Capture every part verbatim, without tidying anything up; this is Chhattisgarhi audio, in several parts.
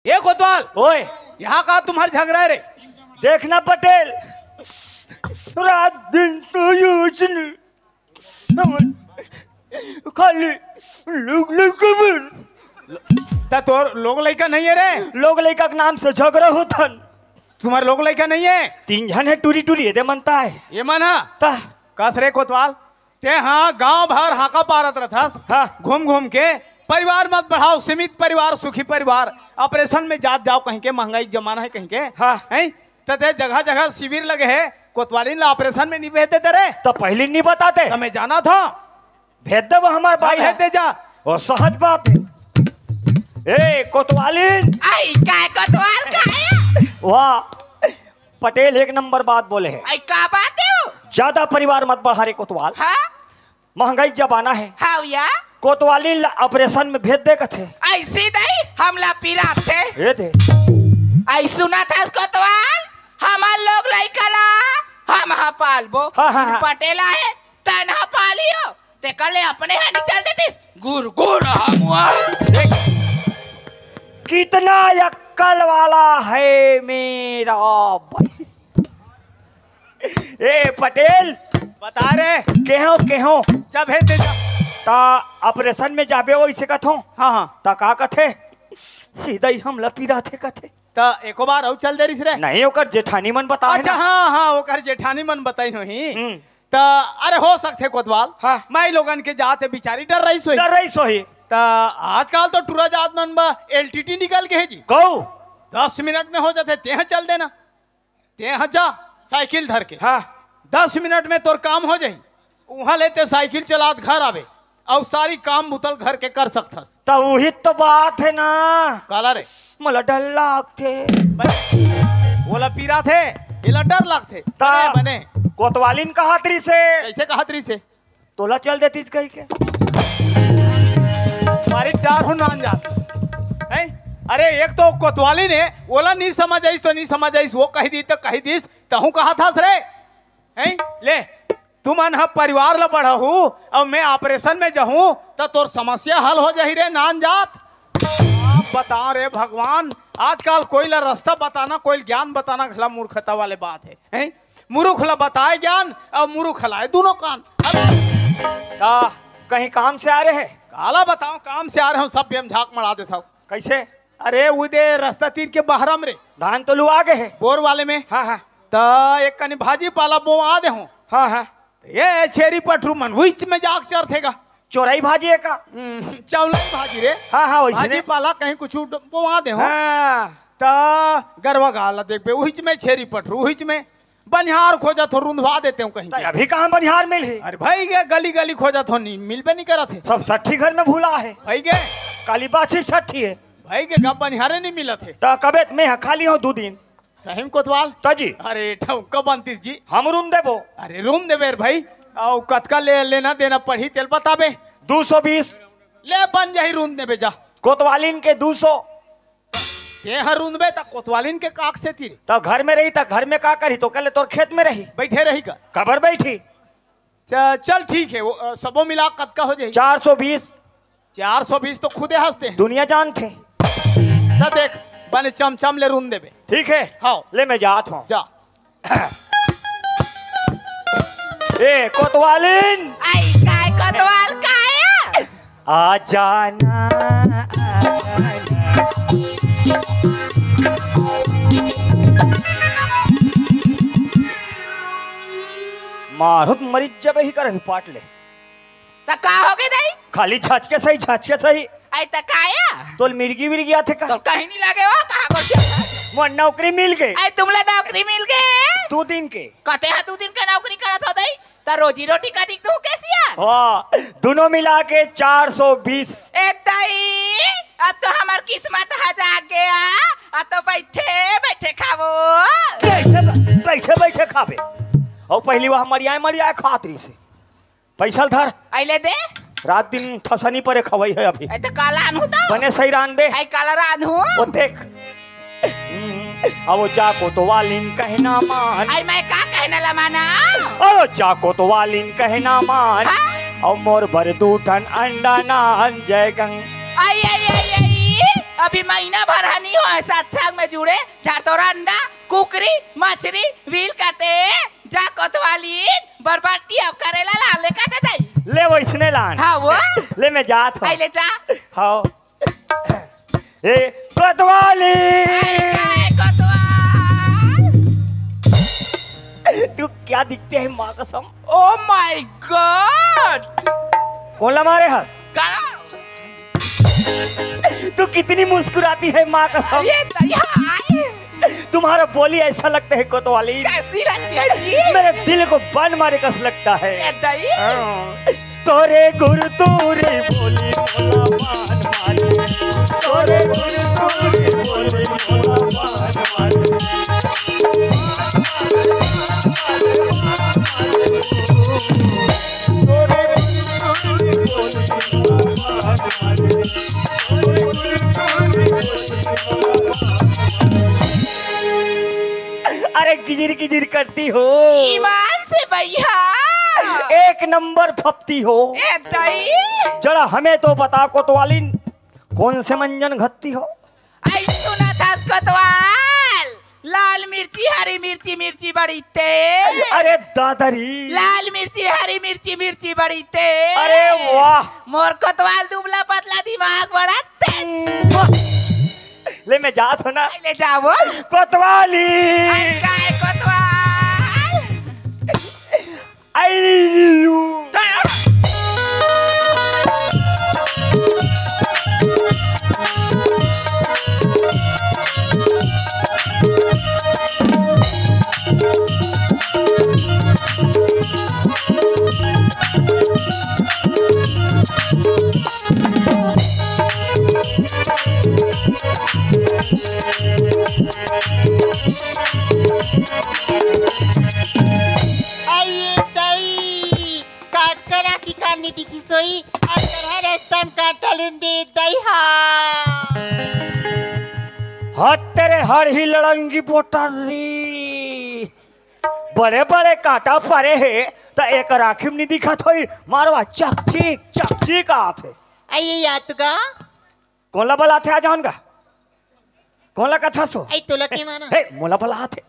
ए कोतवाल, ओए। यहाँ का तुम्हार झगड़ा है रे? देखना पटेल, रात दिन तो यूज नहीं, खाली लोग लइका मन। त तोर लोग लइका नहीं है रे? लोग लइका के नाम से झगड़ा होथन। तुम्हार लोग लइका नहीं है? तीन झन है टूरी टूरी, एदे मनता है। ये मन हा? त कस रे कोतवाल, ते हा गांव भर हाका पारत रथस। हाँ। घूम घूम के, परिवार मत बढ़ाओ, सीमित परिवार, सुखी परिवार। ऑपरेशन में जात जाओ कहीं के, महंगाई के जमाना है कहीं के। हाँ। हैं? त ते जगह जगह शिविर लगे है, कोतवालिन ला ऑपरेशन में नहीं भेज देते रे। त पहली नहीं बताते। त मैं जाना था। भेज देबो हमार भाई तब है। भेज दे जा। ओ, सहज बात है। ए, कोतवालिन। आई, काय कोतवाल का है? वाह, पटेल एक नंबर बात बोले है। आई, का बात है वो? ज्यादा परिवार मत बढ़ा रे कोतवाल। हाँ? महंगाई जमाना है। हाँ भैया। कोतवालिन ला ऑपरेशन में भेज दे कथे। ऐसी दई हमला पिरात थे। ये दे। आई सुना था कोतवाल, हमार लोग लइका ला हम हा पालबो। हाँ, हाँ, हाँ। पटेल आहे, तन हा पालियो। तेकर ले अपने हानि चल देतिस, गुर गुर हमुआ। देख, कितना अक्कल वाला है मेरा भाई। ए पटेल, बता रे। केहो, केहो। जब है तेजा। ता ऑपरेशन में जाबे वइसे कथो। हाँ, हाँ। ता का कथे? सीधा ही हमला पिराथे कथे। त एको बार अउ चल दे रिस रे। नहीं, ओकर जेठानी मन बता है अच्छा, ना। हाँ, हाँ, ओकर जेठानी मन बताइन होही। हम्म। त अरे हो सकथे कोतवाल, हाँ। मैं लोगन के जात बिचारी डर रहिस होही। डर रहिस होही। त आजकल तो टुरा जात मन बा एलटीटी निकल गे हे जी। कहू। दस मिनट में हो जाथे, तेह चल देना। तेह जा साइकिल धर के। हाँ। दस मिनट में तोर काम हो जाही। उहाँ ले ते साइकिल चलात घर आबे। अउ सारी काम बुतल घर के कर सकथस। त उही तो बात है ना। काला रे? मोला डर लागथे। बने। ओला पीरा थे, एला डर लागथे। ता बने, बने। कोतवालिन कहत रहिसे। कैसे कहत रहिसे? तोला चल देतिस कहि के। मारी डार हूँ नान जात। हैं? अरे एक तो कोतवालिन हे, ओला नहीं समझ आइस तो नहीं समझ आइस, वो कहि दी तो कहि दिस, तहूँ कहत हस रे। हैं? ले, तुमन ह परिवार ल बढ़ाहू अउ मैं ऑपरेशन में जहूँ, त तोर समस्या हल हो जाही रे नान जात। आप बता रे भगवान, आजकल कोई ला रास्ता बताना, कोई ज्ञान बताना घला मूर्खता वाले बात है, हैं? मुरुख ला बताए ज्ञान अउ मुरुख हलाए दोनों कान। का कहीं काम से आ रहे हैं? काला बताओ, काम से आ रहे हो, सब बेम झाक मड़ा देथस। कैसे? अरे, उदे रास्ता तीर के बहरा में रे। धान तो लुआ गे हे। बोर वाले में। हाँ, हाँ। त एक कनी भाजी पाला बोवा दे हो। हाँ, हाँ। ये छेरी पठरू मन उहिच में जाके चरथे गा। चोरई भाजी हे का? हम्म, चौलई भाजी रे। हाँ, हाँ, वैसे भाजी ने। पाला कहीं कुछ बोवा दे हो। हाँ। त गरवा गाला देखबे, उहिच में छेरी पठरू, उहिच में बनिहार खोजत हो, रुंधवा देते हो कहीं त के। अभी कहाँ बनिहार मिलही? अरे भाई, ये गली गली खोजत हो, नहीं, मिलबे नहीं करत हे। सब सट्ठी घर में भूला हे। भाई के? काली बाछी सट्ठी हे। भाई के, कब बनिहारे नहीं मिलत हे। त कबे त मैं ह खाली हो दू दिन। सही में कोतवाल? त जी। अरे, ठौका बनतिस जी। हम रुंध देबो। अरे, रुंध देबे रे भाई। अउ कतका ले, लेना देना पड़ही, तेल बताबे। दू सौ बीस। ले, बन जाही, रुंध देबे जा। कोतवालिन के दू सौ। ते ह रुंधबे त कोतवालिन के काक से तीर। त घर में रही त घर में का करही? त कहले तोर खेत में रही। बैठे रही का? कबर बैठी? च-, चल ठीक है, वो, अ, सबो मिला कतका हो जाही? चार सौ बीस। चार सौ बीस तो खुदे हंसते हैं। दुनिया जानथे। त देख, बने चमचम ले रुंध देबे। ठीक है। हाँ। ले मैं जात हूँ। जा। ए, कोतवालिन। आई, काय कोतवाल, काय? आ जाना, आ जाना। मारुत मरीच जब ही कर पाट ले। त का हो गे दाई? खाली झचके सही, झचके सही। आई त काया? तोल मिर्गी विर्गी आथे का? तोल कहीं नहीं लगे हो, कहाँ को क्या? मोर नौकरी मिल गे। आई तुमला नौकरी मिल गे? दू दिन के। कते हा दू दिन के नौकरी करत हो दाई? त रोजी रोटी कतिक दूँ के सिया? हाँ, दोनों मिला के चार सौ बीस। ए दाई, अब तो हमार किस्मत हा जाग गया। अब तो बैठे बैठे खाबो। बैठे, बैठे, बैठे खाबे। अउ पहली बार मरियाए, मरियाए खात रहिसे। पैसा ल धर। अइले दे। रात दिन ठसनी परे खवई है अभी। ए, त काला आनहू त? बने सही रांध दे। आई काला रांधहू? वो देख। अब वो जा कोतवालिन कहना मान। आई मैं का कहना ला माना? अरे जा कोतवालिन कहना मान। हाँ? अउ मोर बर दू ठन अंडा नान जय गंग। आई, आई, आई, आई। अभी महीना भर ह नी होय, सात साल में जुड़े, झाड़ तोरा अंडा, कुकरी, मछरी, व्हील कते, जा कोतवाली, बरबट्टी अउ करेला ला ले कते दई। ले वइसने लान। हाँ वो। ले मैं जात हँव। आई ले जा। हाँ। ए, कोतवाली। आई काय कोतवाल। तू क्या दिखते है माँ कसम। Oh my God। कोन ला मारे हस? काला। तू कितनी मुस्कुराती है माँ कसम। ये दया है। तुम्हारा बोली ऐसा लगता है कोतवाली। कैसी लगती है जी? मेरे दिल को बाण मारे कस लगता है। ये दया। हाँ। तोरे गुरतुरी बोली मोला बाण मारे। तोरे गुरतुरी बोली मोला बाण मारे। अरे गिजिर गिजिर करती हो। ईमान से भैया। एक नंबर फपती हो। ए दई। जरा हमें तो बता कोतवालिन, कौन से मंजन घत्ती हो? आई सुना था कोतवाल। लाल मिर्ची, हरी मिर्ची, मिर्ची बड़ी तेज। अरे दादा री। लाल मिर्ची, हरी मिर्ची, मिर्ची बड़ी तेज। अरे वाह। मोर कोतवाल दुबला पतला, दिमाग बड़ा तेज। ले मैं जात हँव ना। ले जावो। कोतवाली। आई काय कोतवाल। आई। अये दई, काकरा की कान नी दिखिस होही, अउ तोर हर रस्ता म कांटा लुन दे दई हा। हत तेरे हर ही लड़ंगी पोटर री। बड़े बड़े कांटा परे हे, त एक राखी म नी दिखत होही, मारवा चकचिक, चकचिक आत हे। अये याद गा। कोन ला बलाथे आ जावन गा? कोन ला कथस ओ? आई तोला के माना। हे, मोला बलाथे।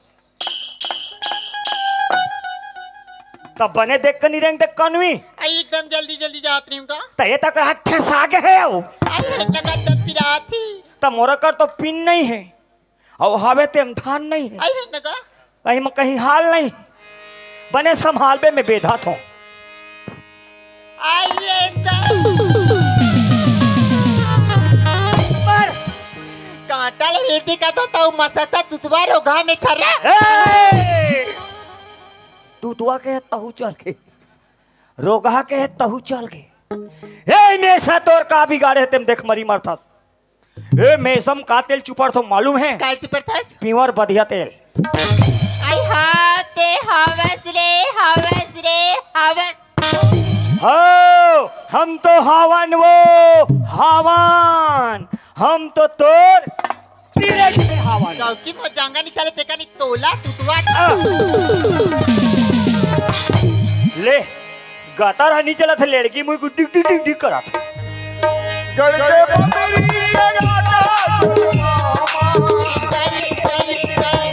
तब बने देख के निरेंग देख कनवी। आई एकदम जल्दी जल्दी जात रही हूँ का? त ये तक रहा ठेसा गे हे ओ। आई है नगद दस पिरात ही। त मोरा कर तो पिन नहीं है। अउ हावे तेम धान नहीं है। आई है नगा। कहीं म कहीं हाल नहीं, बने संभालबे में बेधा थो। आइए त। पर कांटा ले हेटी का तो तऊ मसकता दुतवा रोगहा में छर्रा। ए! दुतवा के तहू चल के, रोगहा के तहू चल के। ए मेसा तोर का बिगाड़े तेम देख मरी मरथा। ए, मेसम का तेल चुपड़थो मालूम है? काय चुपड़थस? Pure बढ़िया तेल। आई हा, ते हवस रे, हवस रे, हवस। हो, हम तो हावन वो, हावन। हम तो तोर तिरक से हावन। गाँव की मो जांगा नहीं चले, तेका नहीं तोला, तुतवा। आ। ले, गतर ह नी चलत हे, लेड़की मुई गुड्डी टिक टिक टिक करत हे। गड़के बबरी के गाना सुन मामा।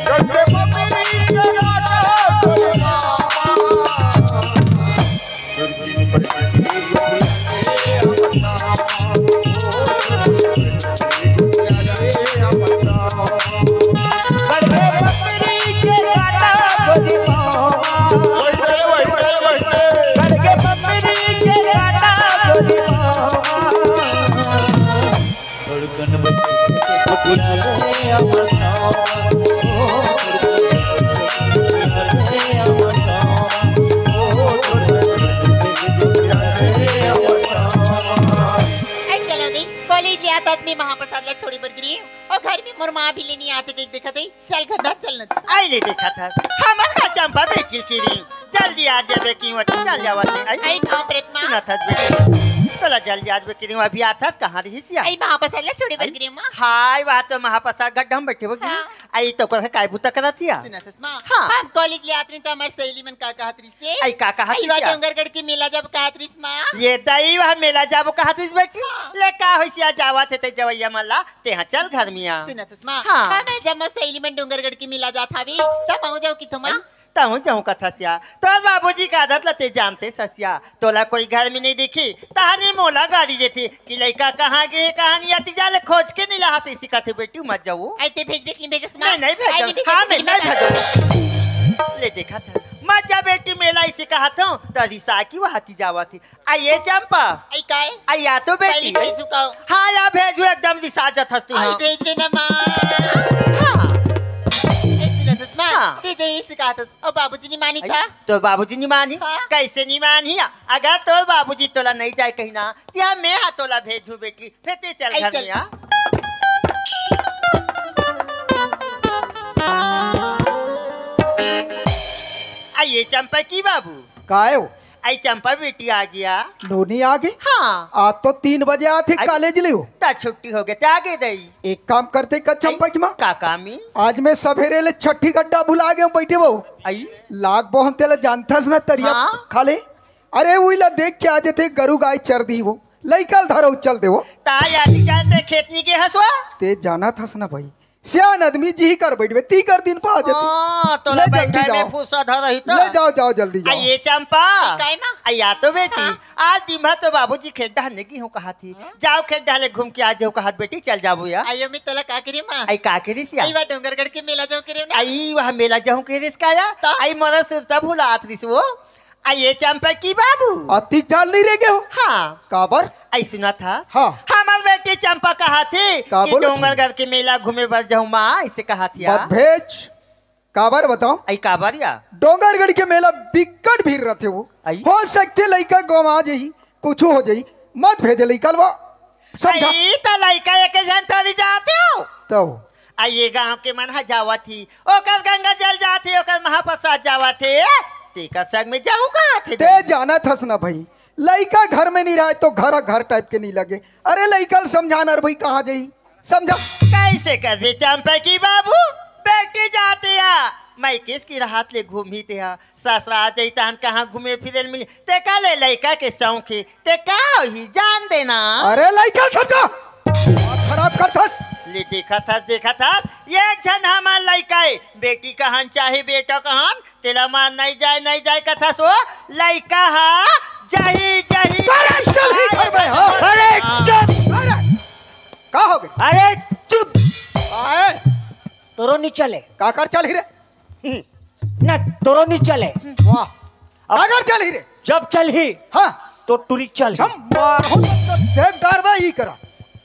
गड़के बबरी के गाना सुन मामा। ऐ चला गई कॉलेज ले आता आदमी महाप्रसाद ला छोड़ी बर गिरी। अउ घर में मोर माँ भी लेनी आते के देखत हे। चल घर डाल चलना। आई ले देखत हे। हमर का चंपा बेटी के रे। जल्दी आ जाबे कि वती चल जावत हे। आई, आई, बाप रे, माँ। सुनत हस बेटी, तोला जल्दी आज बेटी, अभी आथस, कहाँ रहिस या? आई, महाप्रसाद ला छोड़े बर गिरे, माँ। हाय, वहाँ तो महाप्रसाद गड्ढा में बैठे होगी। हाँ। आई, तो कर काय बुता करत हिया? सुनत हस, माँ। हाँ। हम कॉलेज ले आत रही, तो हमार सहेली मन का कहत रहिस हे? आई, का कहत आई, रहिस वहाँ या? डोंगरगढ़ के मेला जाबो कहत रहिस, माँ। ये दाई, वहाँ मेला जाबो कहत रहिस बेटी? हाँ। ले, का होइस या, जावत हे ते जवैया मन ला, तेहा चल घर में आ। सुनत हस, माँ। हाँ। हाँ, मैं जम्मो सहेली मन डोंगरगढ़ के मेला जात हावे, तब आऊँ जाऊँ कि तुमा? तहूँ जाहूँ कथस या। तोर बाबूजी का आदत ल ते जानते हस या। तोला कोई घर में नहीं दिखी, तहानी मोला गारी देथे कि लइका कहाँ गे, कहाँ नहीं आती, जा ले खोज के नहीं लाहस, इसी कथे बेटी मत जाओ। आई ते भेजबे कि नहीं भेजस, माँ? मैं नहीं आई भेजो। नहीं भेजस, हाँ, मैं नहीं नहीं भेजस। भेजो। ले देखा था, मत जा बेटी मेला, इसे कहा था, तो रिसा की वहाँ ती जावा थी। आ ये चंपा। आई काय? आ या तो बेटी। पहली भेजू का? हाँ, या भेजू, एकदम रिसा जात हस तू, आई हाँ। भेजबे ना, माँ। हाँ। ए, सुनत हस, माँ, हाँ। ते जइसे कहत हस, अउ बाबूजी नहीं मानी आई, का? तोर बाबूजी नहीं मानी? हाँ। कैसे नहीं मानी? अगर तोर बाबूजी तोला नहीं जाए कहीं ना, तिया मैं हा तोला भेजू बेटी, फिर ते चल आई घर चल। में आ। आ ये चंपा की बाबू। काय हो? आई चंपा बेटी आ गया। नोनी आ गई? हाँ। आज तो तीन बजे आथे हाँ। कॉलेज ले हो। ता छुट्टी हो गए, ते आ गए दई। एक काम करते का चंपा की माँ? का काम ही? आज मैं सवेरे ले छठी गड्ढा भुला गए हूँ, बैठे वो। आई? लाग बोहन तेला जानथस ना तरिया हाँ। खा ले। अरे उइला देख के आ जेते गरु गाय चर दी वो। लइका ल धरो चल दे वो। ता यादी जानते खेत नहीं के हसवा? ते जाना थस ना भाई। सियान आदमी जी कर बैठबे, ती कर दिन पा जती। हाँ, तोला ले जल्दी बैठे में जाओ। फुर्सत ह रही तो। ले जाओ, जाओ जल्दी आ जाओ। ये चंपा। काय माँ? आ या तो बेटी, हाँ। आज दिन भर तो बाबूजी खेत डहर नहीं हो कहा थी। हाँ? जाओ खेत डहर ले घूम के आ जाओ कहा बेटी, चल जाबो या। आयो मैं तोला का करी माँ? आई का करी सिया? आई वह डोंगरगढ़ के मेला जाओ करी ना। आई वह मेला जाऊँ के रिस का या? तो? आई मरा सुरता भुलात रिस वो। आ ये चंपा की बाबू। अति चाल नहीं रह गए हो। हाँ। काबर? ऐ सुना था। हाँ। हमार बेटी चंपा कहा थी का कि बोलत डोंगरगढ़ के मेला घूमे बर जाऊँ माँ, ऐसे कहा थी मत या। भेज। काबर बताओ? आई काबर या? डोंगरगढ़ के मेला बिकट भीड़ रहते वो। आई? हो सकते लइका गवा जाही, कुछ हो जाही, मत भेजे लइका ल वो। समझा? आई त लइका एक झन तरी जाते हो। तब? आ ये गांव के मन ह जावत ही, ओकर गंगा जल जात हे, ओकर महाप्रसाद जावत हे, तेकर संग में जाहूं कहाथे ते दई। जानत हस ना भाई, लइका घर में नहीं रहे तो घर घर टाइप के नहीं लगे। अरे लइका ल समझाना रे भाई, कहाँ जाही? समझा? कैसे करबे चंपा की बाबू, बेटी जाते या, मैं किस की राहत ले घूमी ते हा, ससुराल जई तहन कहाँ घूमे फिरे ल मिली? ते का ले लइका के शौक हे, ते का होही जान देना। अरे लइका ल समझा। दिमाग खराब करथस। ले देखत हस, देखत हस, एक झन हमर लइका हे, बेटी कहन चाहे बेटा कहन, तेला मार नहीं जाए, नहीं जाए कथस वो, लइका हा जही, जही। अरे चल ही घर में, हाँ। अरे चुप। अरे का हो गए? अरे चुप। आए। तोरो नहीं चले। काकर चल ही रे? हम्म, ना तोरो नहीं चले। वाह। अब अगर चल ही रे। जब चल ही, हाँ। तो टुरी चल ही। हम मारहूं तो देख डार में ही करा।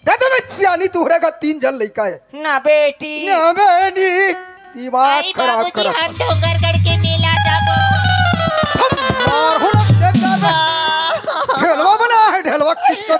दे दे बे सियानी, तुहरे का तीन झन लइका हे। ना बेटी। ना बेटी। दिमाग आई खराब बाबूजी, करत। हम डोंगरगढ़ के मेला जाबो। हम मारहूं ना देख डार में। हाँ। ढेलवा बना हे, ढेलवा किसको?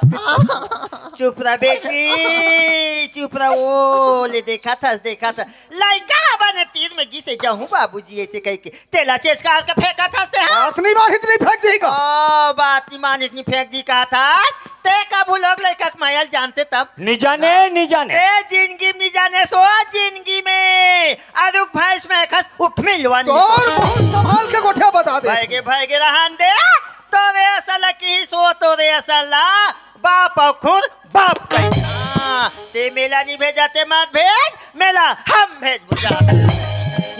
चुप रह बेटी, चुप रह। ओ ले देखत हस, देखत हस। लइका ह बने तीर में गिसे जाहूं बाबूजी, ऐसे कह के तेला चेचकार के फेंकत हस ते, हाँ? बात नहीं मानिस त नहीं फेंक देही का? ओ, बात नहीं मानिस त नहीं फेंक देही कहत हस। ते कभू लोग लइका के माया ल जानते तब? नहीं जाने, नहीं जाने। ते जिंदगी में नहीं जाने सो, जिंदगी में। अरुक भैंस में खस उठ मिलवा नहीं। तोर बहुत संभाल के गोठिया बता दे। भैगे, भैगे रहन दे। तोरे असल की सो, तोरे असल ला। बाप अउ खुद बाप कहिथे। हाँ, ते मेला नहीं भेजा, ते मत भेज, मेला हम भेज बुझा।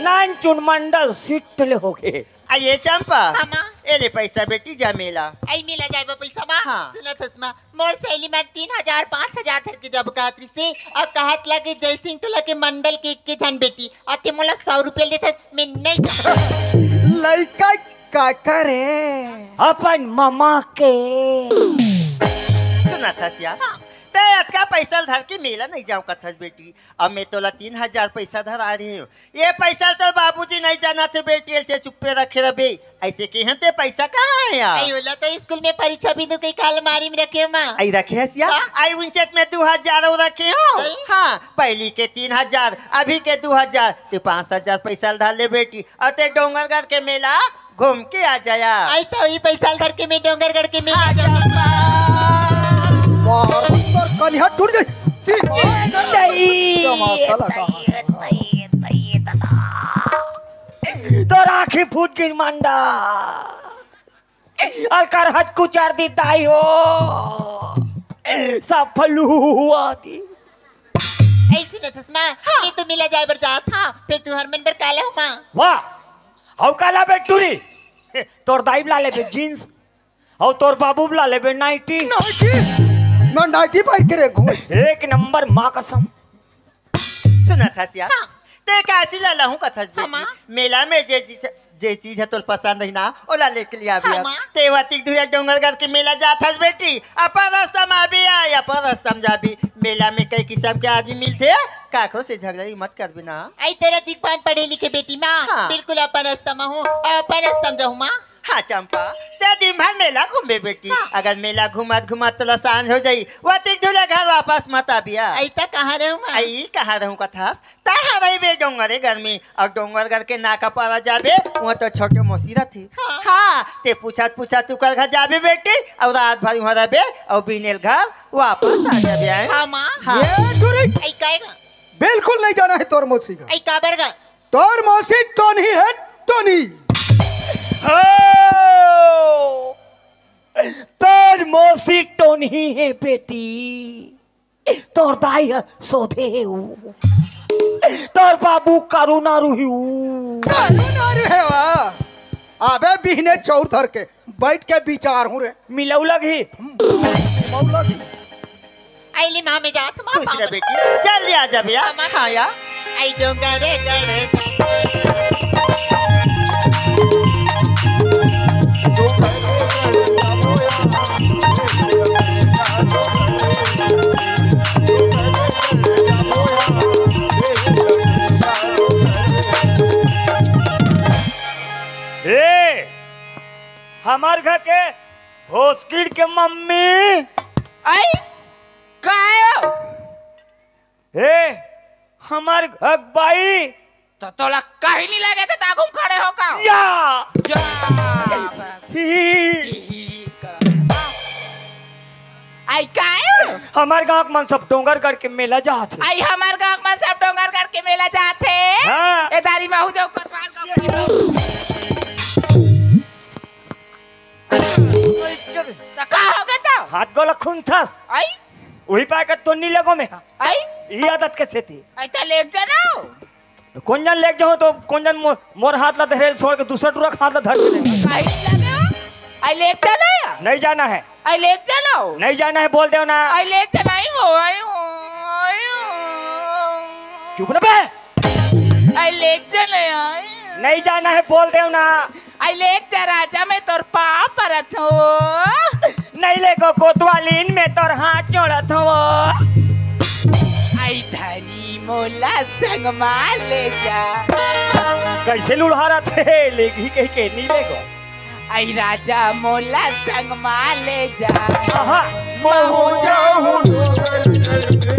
नान चुन मंडल सिट ले हो गए। आ ये चंपा, हाँ, माँ। ए ले पैसा बेटी, जा मेला। आई मेला जाए बा पैसा, माँ। हाँ। सुनत हस, माँ, मोर सहेली मन तीन हजार, पाँच हजार धर के जब कहत रिसे, अउ कहत लगे जय सिंह टोला के मंडल के एक के झन बेटी, अते मोला सौ रुपया लेथे, मैं नहीं। लइका काकर हे? अपन ममा के। सुनत हस या, ते अतका पैसा ल धर के मेला नहीं जाओ कथस बेटी। अब मैं तोला तीन हजार पैसा धरा रहे हूँ। ये पैसा ल तोर बाबूजी नहीं जानत हे बेटी, एल ते चुप्पे रखे रबे। ऐसे के हम ते पैसा कहाँ हे यार? आई ओला तो स्कूल में परीक्षा बिंदु के काल मारी में रखे माँ। आई रखे हस या? हाँ। आई उनचेत में दो हजार अउ रखे हो। आई? हाँ, पहली के तीन हजार, अभी के दो हजार, ते पाँच हजार पैसा ल धर ले बेटी। अउ ते डोंगरगढ़ के मेला घूम के आ जाया। ऐसा ही पैसा धर के मैं डोंगरगढ़ के मेला जाऊंगा। मार, तोर कनिहा टूट जाई। तमाशा लगा। तोर आँखी फूट गई मंडा। अलकर हद कुचार दी दाई हो। सब फलू हुआ दी। ऐसी न चश्मा, हाँ। ये तो मेला जाए बर जात हा, फिर तू हर मन बर काला हुआ। वाह, हव काला बेटूरी। तोर दाई ला लेबे जींस, अउ तोर बाबू ला लेबे नाइटी। नाइटी? मैं नाइटी पहिर के रे घूम। एक नंबर माँ कसम। सुनत हस यार, हाँ। ते काची ला लहूं कथस बेटी? हाँ, माँ। मेला में जे चीज, जे चीज ह तोल पसंद ही ना, ओला लेके लिया हाँ, माँ। ते वतिक दुया डोंगरगढ़ के मेला जात हस बेटी, अपन रास्ता में आबी आ, अपन रास्ता में जाबी। मेला में कई किस्म के आदमी मिलथे, काखो से झगड़ा मत करबे ना। आई तेरा दिख पान पढ़े लिखे बेटी माँ, हाँ। बिल्कुल अपन रास्ता में हूँ, अपन रास्ता में जाहूँ माँ। हाँ चंपा, ते दिन भर मेला घूमबे बेटी। हाँ। अगर मेला घूमत घूमत तोला सांझ हो जाई, वतिक दुया घर वापस मत आबिया। आई त कहाँ रहूँ माँ? आई कहाँ रहूँ कथस? तैं हरई बे डोंगरे गर्मी, अउ डोंगरगढ़ के नाका पारा जाबे, उहाँ तो छोटे मौसी रथे। हाँ। हाँ, ते पूछत पूछत ओकर घर जाबे बेटी, अउ रात भर उहाँ रहबे, अउ बिनेल घर वापस आ जाबे। आए? हाँ, माँ। हाँ। ये टुरी। आई काएगा? बिल्कुल नहीं जाना है तोर मौसी का। आई काबर गा? तोर मौसी टोनही है, टोनही। ओ, तोर मौसी टोनही है बेटी। तोर दाई ह सोधे हे ऊ। तोर बाबू कारू नारू ही ऊ। कारू नारू हे वा। अबे बिहने चौर धर के बैठ के बिचारहूँ रे। मिलऊ लगही। मिलऊ लगही। अइली माँ में जात माँ खुश रह बेटी, जल्दी आ जा भैया। हाँ, माँ। हाँ यार। आई डोंगरगढ़। ए, हमर घर के भोसकिड़ के मम्मी। आई, का आयो? ए, हमर घर बाई। त तोला कहीं नहीं लगे थे, तागुम खड़े हो का? या। या। ही। ही, ही, का। आई काए? हमर गांव के मन सब डोंगरगढ़ के मेला जात हे। आई हमर गांव के मन सब डोंगरगढ़ के मेला जात हे। हाँ। ए दारी महू जाऊ कोतवाल गांव के। त का हो गे त? हाथ गोला खून थस। आई? उही पाय का तो नी लगो में हा। आई? ई आदत के सेती। आई त लेग जाना। तो कोन जन लेग जाहूं तो कोन जन मो-, मोर हाथ ला धरे छोड़ के दूसरा टुरा के हाथ ला धर के ले। काहे नहीं लगे हो? आई लेग जाना या? नहीं जाना है। आई लेग जाना हो? नहीं जाना है, बोल देव ना। आई लेग जाना ही हो, आई हो, आई हो। चुप ना बे। आई लेग जाना या, आई। नहीं जाना है, बोल देव ना। आई लेग जा राजा, मैं तोर पाँव परत हूँ। नहीं लेगो कोतवालीन, मैं तोर हाथ जोड़त हूँ। आई धनी मोला संग मा ले जा। कैसे लुढ़ारत हे, लेगही कहि के नहीं लेगो। आई राजा मोला संग मा ले जा। आहा। महू जाहूं डोंगरगढ़ के।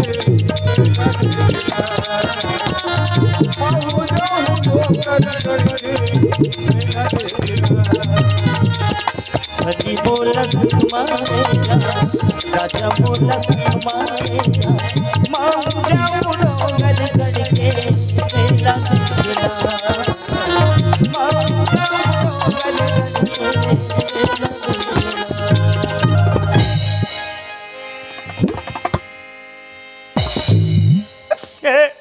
महू जाहूं डोंगरगढ़ के। सखी बोलत मारेला, राजा बोलत मारेला, माऊ जाऊ डोंगरगढ़ के मेला देखला। माऊ जाऊ डोंगरगढ़ के मेला देखला। ए,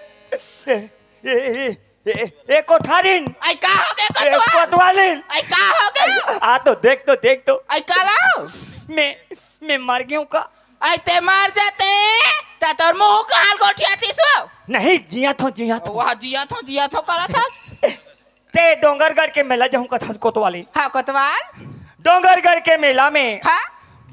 ए, ए, ए, ए, ए, कोठारिन। आई का हो गे ए, कोतवाल? कोतवालिन। आई का हो गे? आ तो देख तो, देख तो। आई का लाओ? मैं, मैं मर गया हूँ का? आई ते मर जाते, त तोर मुंह कहाँ गोठिया थी सो? नहीं, जिया थो, जिया थो। वाह, जिया थो, जिया थो करत हस। ते डोंगरगढ़ के मेला जाहूं कथस कोतवाली। हाँ, कोतवाल। डोंगरगढ़ के मेला में हाँ?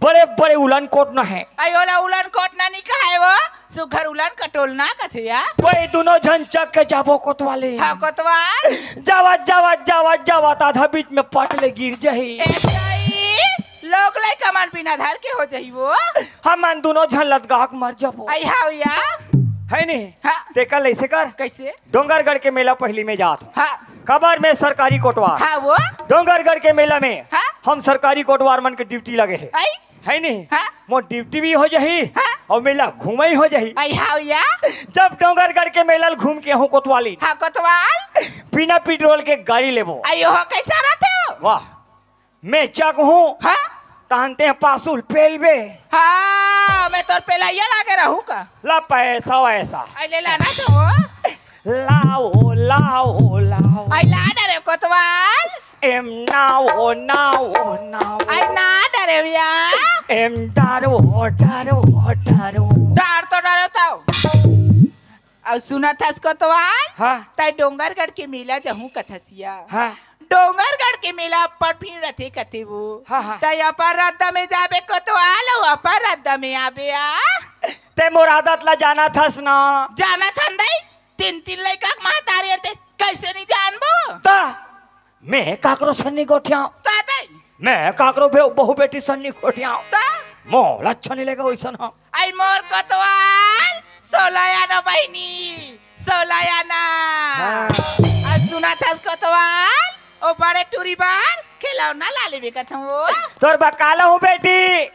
बड़े बड़े उलन कोटना है। आई ओला उलन कोटना नहीं कहाए वो, सुघर उलन कटोलना कथे या। कोई दोनों झन चक के जाबो कोतवाली। हाँ, कोतवाल। जावत, जावत, जावत, जावत, आधा बीच में पट ले गिर जाही। ए दाई, लोग लइका मन बिना धर के हो जाही वो। हमन दोनों झन लदगा के मर जाबो। आई हाव या। है नहीं? हाँ। तेकर ले ऐसे कर। कैसे? डोंगरगढ़ के मेला पहली में जात हूँ। हाँ। काबर मैं सरकारी कोटवार? हाँ वो। डोंगरगढ़ के मेला में हाँ? हम सरकारी कोटवार मन के ड्यूटी लगे हे। आई? है नहीं? हाँ? मोर ड्यूटी भी हो जाही हाँ? और मेला घूमई हो जाही। आई हाँ या? जब डोंगरगढ़ के मेला ल घूम के आहूँ कोतवाली, हाँ कोतवाल। बिना पेट्रोल के गाड़ी लेबो। आई हो कैसा रहते हो? वाह, मैं चक हूँ। हाँ? तहन ते पासुल पेलबे। हाँ, मैं तोर पेलैया लागे रहूँ का? ला पैसा वैसा। आई ले लाना तो। लाओ, लाओ, लाओ। आई ला डरे कोतवाल। एम नाओ, नाओ, नाओ। आई ना डरे भैया। एम डरो, डरो, डरो। डर तो डरे तो। अउ सुनत हस कोतवाल? हाँ। तै डोंगरगढ़ के मेला जहूँ कथसिया। हाँ। डोंगरगढ़ के मेला अब्बड़ भीड़ रथे कथे वो। हाँ, हाँ। तै अपर रद्दा में जाबे कोतवाल, अउ अपर रद्दा में आबे आ। तै मोर आदत ला जानत हस ना। जानत हन दई, तीन, तीन लइका के महतारी हते, कैसे नहीं जानबो? ता, मैं काकरो सन्नी गोठियाओ। ता दई। मैं काकरो बे-, बहू बेटी सन्नी गोठियाओ। ता। मोला अच्छा नहीं लगे वैसन ह। आई मोर कोतवाल, सोला आना बहिनी, सोला आना। हाँ। अउ सुनत हस कोतवाल, ओ बड़े टूरी बर खिलौना ला लेबे कथों वो। तोर बर का लाहूँ बेटी?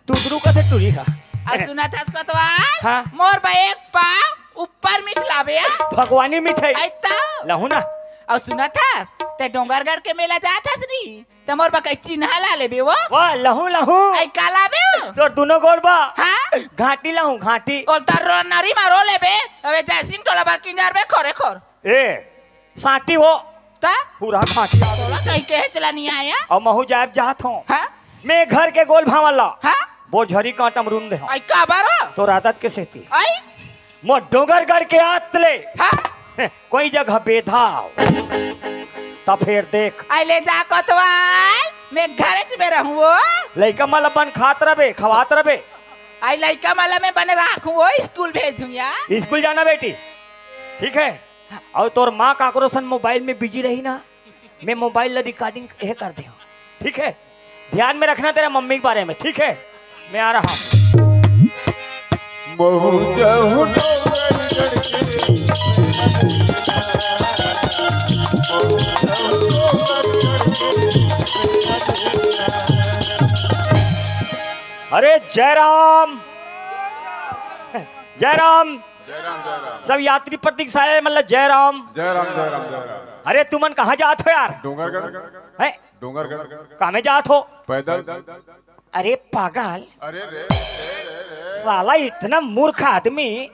तुदरू कथे टूरी हा। अउ सुनत हस कोतवाल, हाँ। मोर बर एक पाव ऊपर मीठ लाबे आ। भगवानी मिठाई। आई तो। लाहूँ ना। अउ सुनत हस, तै डोंगरगढ़ के मेला जात हस नी? त मोर बर कई चिन्हा ला लेबे वो। वाह, लाहूँ, लाहूँ। आई का लाबे वो? तोर दुनो गोड़ बर। हाँ? घाटी लाहूँ, घाटी। ओल त रो नरी मा रो लेबे। अबे जयसिंह टोला बर किंजरबे खोरे खोर। ए, साटी वो। त? पूरा घाटी आ तोला गई। कहीं कहे चला नहीं आया? अउ महूँ जाब जात हूँ। हाँ? मैं घर के गोल भांवर ला। हाँ? बोझरी कांटा म रुंद दे हूँ। आई का बारो? तोर आदत के सेती। आई? मोर डोंगरगढ़ के आत ले हाँ? कोई जगह बेधा हो, त फेर देख। आई ले जा कोतवाल, मैं घरेच में रहूँ वो। लइका मन ल बन खात रबे, खवात रबे। आई लइका मन ल मैं बने राखूँ वो, स्कूल भेजूँ या। स्कूल जाना बेटी, ठीक है? अउ तोर माँ काकरो सन मोबाइल में बिजी रही ना, मैं मोबाइल ला रिकॉर्डिंग ये कर दे हूँ, ठीक है? ध्यान में रखना तेरा मम्मी के बारे में, ठीक है? मैं आ रहा हूँ। महू जाहूँ डोंगरगढ़ के। अरे जयराम, जयराम। जयराम, जयराम। सब यात्री प्रतीक्षा हे, मतलब जयराम। जयराम, जयराम, जयराम। अरे तुमन कहाँ जात हो यार? डोंगरगढ़। हैं? डोंगरगढ़। कामे जात हो? पैदल। अरे पागल। अरे रे, रे, रे, रे। साला इतना मूर्ख आदमी,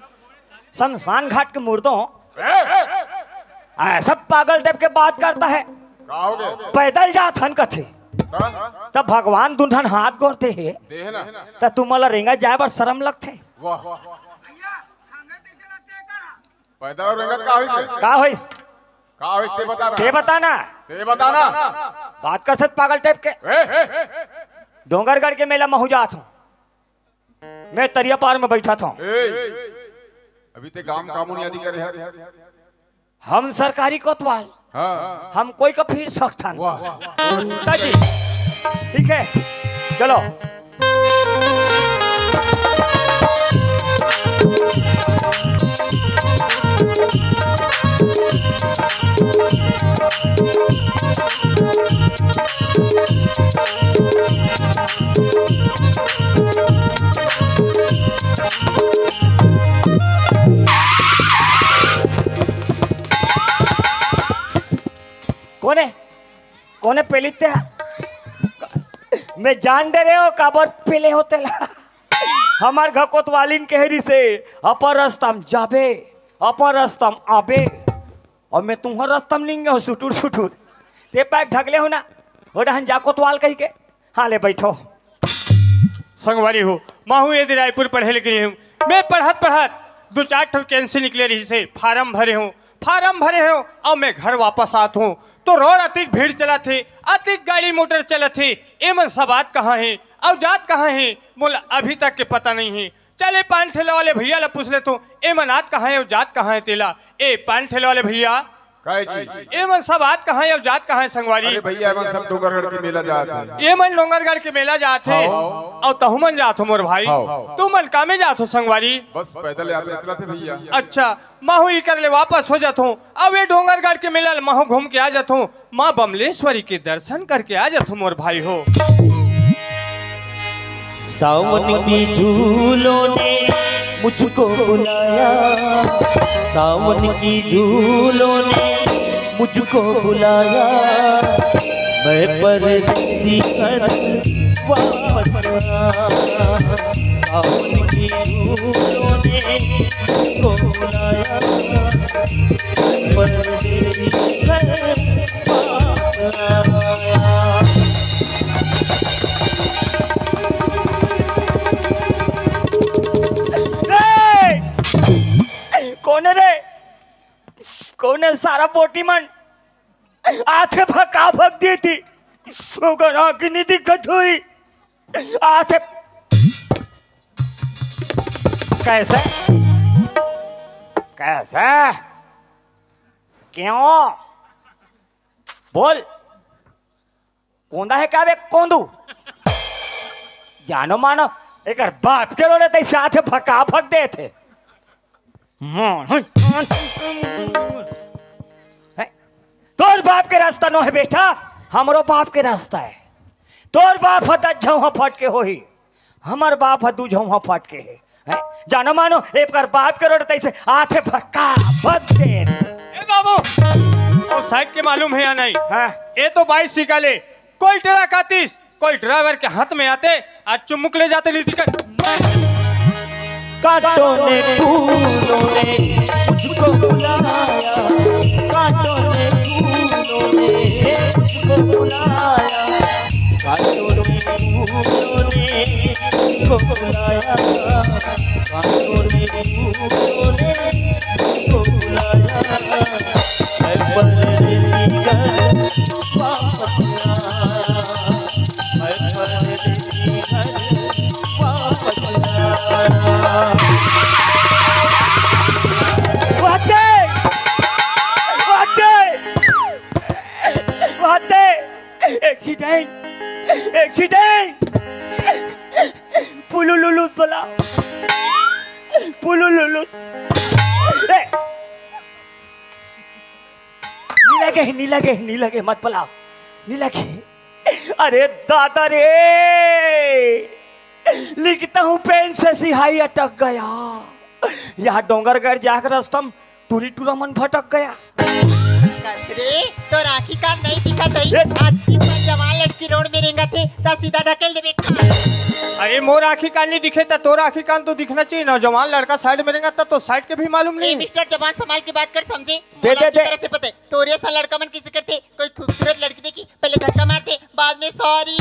शमशान घाट के मुर्दों, ए! ऐसा पागल टाइप के बात करता है। का हो गया? पैदल जात हन कथे। हाँ? तब भगवान दुंठन हाथ गोरते हे। देह ना। त तुमला रेंगा जाए बर शरम लगथे। वाह। पैदल अउ रेंगत का होइस रे? का होइस? का होइस ते बता ना। ते बता ना। ते बता ना। बात करथस पागल टाइप के। ए, ए, ए, डोंगरगढ़ के मेला महू जात हूँ। मैं तरिया पार में बैठा था। ए, अभी ते गांव कामून यादी करे हस। हम सरकारी कोतवाल। हाँ। हम कोई का फिर सकथन। वाह। ताजी। ठीक है, चलो। कोने? कोने पेलित ते? मैं जान डरे हो काबर पेले हो तेला। हमर घर कोतवालिन कहे रिसे, "अपन रस्ता म जाबे, अपन रस्ता म आबे।" अउ मैं तुंहर रस्ता म निंगे हो सुटुर सुटुर। ते पैक ढकले हो ना, हो डहन जा कोतवाल कहि के। हाँ ले बैठो। संगवारी हो, महू एदे रायपुर पढ़े ल गे रहेंव। मैं पढ़त पढ़त दू चार ठो वैकेंसी निकले रहिसे, फारम भरे हंव, फारम भरे हंव, अउ मैं घर वापस आत हंव तो रोड अतिक भीड़ चलत हे, अतिक गाड़ी मोटर चलत हे, एमन सब आत कहाँ हे अउ जात कहाँ हे, मोला अभी तक के पता नइ हे। चल ए पान ठेला वाले भइया ला पूछ लेथंव, एमन आत कहाँ हे अउ जात कहाँ हे तेला। ए पान ठेला वाले भइया, काहे जी? ये मन सब आत कहाँ हे अउ जात कहाँ हे संगवारी? अरे भैया, ये मन सब डोंगरगढ़ के मेला जात हे। ये मन डोंगरगढ़ के मेला जात हे। हाँ। अउ तहू मन जात हो मोर भाई। हाँ। तू मन का में जात हो संगवारी? बस पैदल यात्रा चलत हे भैया। अच्छा, महू इकर ले वापस हो जात हूँ। अब ये डोंगरगढ़ के मेला ले महू घूम के आ जात हूँ। माँ बमलेश्वरी के दर्शन करके आ जात हूँ मोर भाई हो। सावन की झूलों ने मुझको बुलाया, सावन की झूलों ने मुझको बुलाया, मैं परदेसी घर वापस आया। सावन की झूलों ने मुझको बुलाया, मैं परदेसी घर वापस आया। ए! कौन है रे? कौन है सारा बोटी मन? आथे भका भक दी थी। ओकर आँख नहीं दिखत हुई। आथे। कैसे? कैसे? क्यों? बोल। कोंदा हे का बे कोंदू? जानो मानो, एकर बाप के रोड़े तइसे आथे भका भक देथे। हैं? तोर बाप के रास्ता नो हे बेटा, हमरो बाप के रास्ता हे। तोर बाप ह दस झौहा फटके होही, हमर बाप ह दू झौहा फटके हे। हैं? जानो मानो, एकर बाप के रोड़े तइसे आथे भक्का भक दे। ए बाबू, वो साइड के मालूम हे या नहीं? हाँ। ये तो बाईस सिक्का ले, कोई ट्रक आतिस, कोई ड्राइवर के हाथ में आते, आज चुमुक ले जाते नीति कर। कांटों ने फूलों ने मुझको बुलाया, कांटों ने फूलों ने मुझको बुलाया, कांटों ने फूलों ने मुझको बुलाया, कांटों ने फूलों ने मुझको बुलाया। मैं परदेसी घर वापस आया, मैं परदेसी घर वापस आया। वाते! वाते! वाते! Accident! Accident! पुलुलुलुस बला। पुलुलुलुस। ए! नी लगे, नी लगे, नी लगे, मत बलाओ। नी लगे। अरे दादा रे, लिखता हूँ पेन से सिहाई अटक गया। यहाँ डोंगरगढ़ जाकर रस्तम टूरी टूरा मन भटक गया। कस रे, तोर आँखी कान नहीं दिखत हे। ए! आज की बार जवान लड़की रोड में रेंगत हे, त सीधा ढकेल देबे। अरे मोर आँखी कान नहीं दिखे, त तोर आँखी कान तो दिखना चाहिए ना। जवान लड़का साइड में रेंगत हे, त तो साइड के भी मालूम ए, नहीं। मिस्टर, जबान संभाल के बात कर, समझे? दे, मोला दे, अच्छी दे। तरह से पता है, तोरे सा लड़का मन किसे करते, कोई खूबसूरत लड़की देखी, पहले धक्का मारते, बाद में sorry।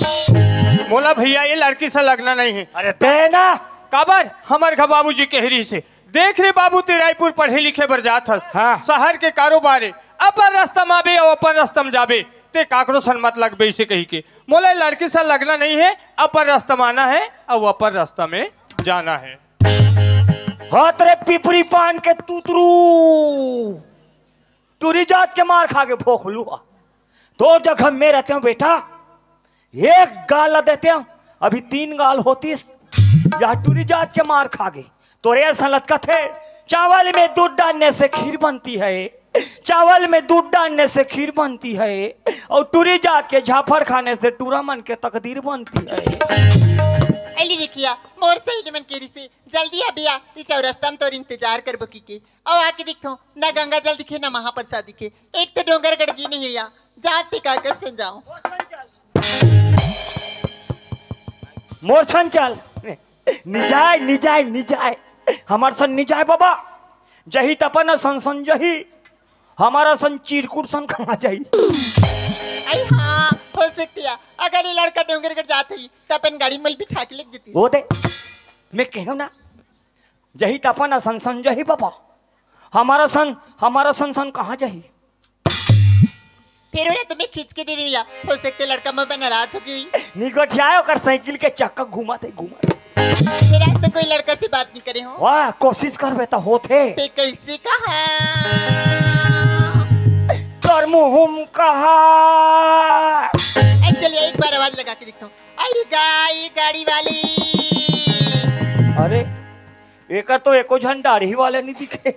मोला भैया, ये लड़की से लगना नहीं है। अरे दे ना। काबर? हमर घर बाबूजी कह रही से, देख रे बाबू, ते रायपुर पढ़े लिखे बर जात हस। हाँ। शहर के कारोबार हे, अपन रास्ता में आबे अउ अपन रास्ता में जाबे, ते काकरो सन मत लगबे, इसे कही के। मोला लड़की सन लगना नहीं है, अपन रास्ता में आना है अउ अपन रास्ता में जाना है। हाथ रे पिपरी पान के तुतरू, टूरी जात के मार खा के भोखलू हा। तोर जगह में रहते हो बेटा, एक गाल ला देते हो, अभी तीन गाल होतीस। या टूरी जात के मार खा गे। तोरे असन लतकत हे, चावल में दूध डालने से खीर बनती है, चावल में दूध डालने से खीर बनती है, और टूरी जात के झाफड़ खाने से टूरा मन के तकदीर बनती है। अली विकिया, मोर सहेली मन के रिसे, जल्दी आ बिया, ई चौरस्ता में तोर इंतजार करबो की के। अउ आके देखथों, ना गंगा जल दिखे, ना महाप्रसाद दिखे। एक तो डोंगरगढ़ गे नहीं हे या, जात ते का कर सन जाओ। मोर सन चल। निजाय, निजाय, निजाय। हमर सन निजाय बाबा। जही तपन सन सन जही। हमारा सन चिरकुट सन कहाँ जाही? अई हाँ, हो सकती है। अगर ये लड़का डोंगरगढ़ जात ही, त अपन गाड़ी मल बिठा के लेके जती। वो दे। मैं कहूँ ना, जही तपन सन सन जही बाबा। हमारा सन, हमारा सन सन कहाँ जाही? फिर उन्हें तुम्हें खींच के दे दिया। हो सकते लड़का मैं नाराज हो गई। नी गोठियाए, ओकर साइकिल के चक्का घुमाते, घुमाते। फिर आज तक कोई लड़का से बात नहीं करे हो? वाह, कोशिश करबे त होथे। ते कैसे कहा? अउ मुँह म कहा। ए, चलिए, एक बार आवाज लगा के देखता हूँ। आई गा, आई गाड़ी वाली। अरे, एकर तो एको झन दाढ़ी वाले नइ दिखे।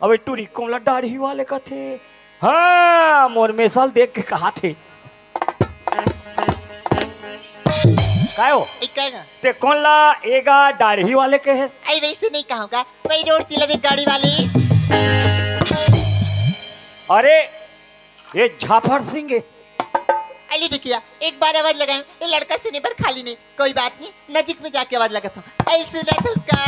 अबे टूरी कोन ला दाढ़ी वाले कथे? हाँ, मोर मेसाल देख के कहाथे। काय हो? ए, काय गा? ते कोन ला एगा दाढ़ी वाले कहे? आई वैसे नहीं कहूँगा, वही रोड तिला देख गाड़ी वाली। अरे, ये झाफर सिंह है। अली देखिया, एक बार आवाज लगाए, ये लड़का सुने बर खाली नहीं। कोई बात नहीं, नजीक में जाके आवाज लगाता हूँ। ऐ सुनत हस का?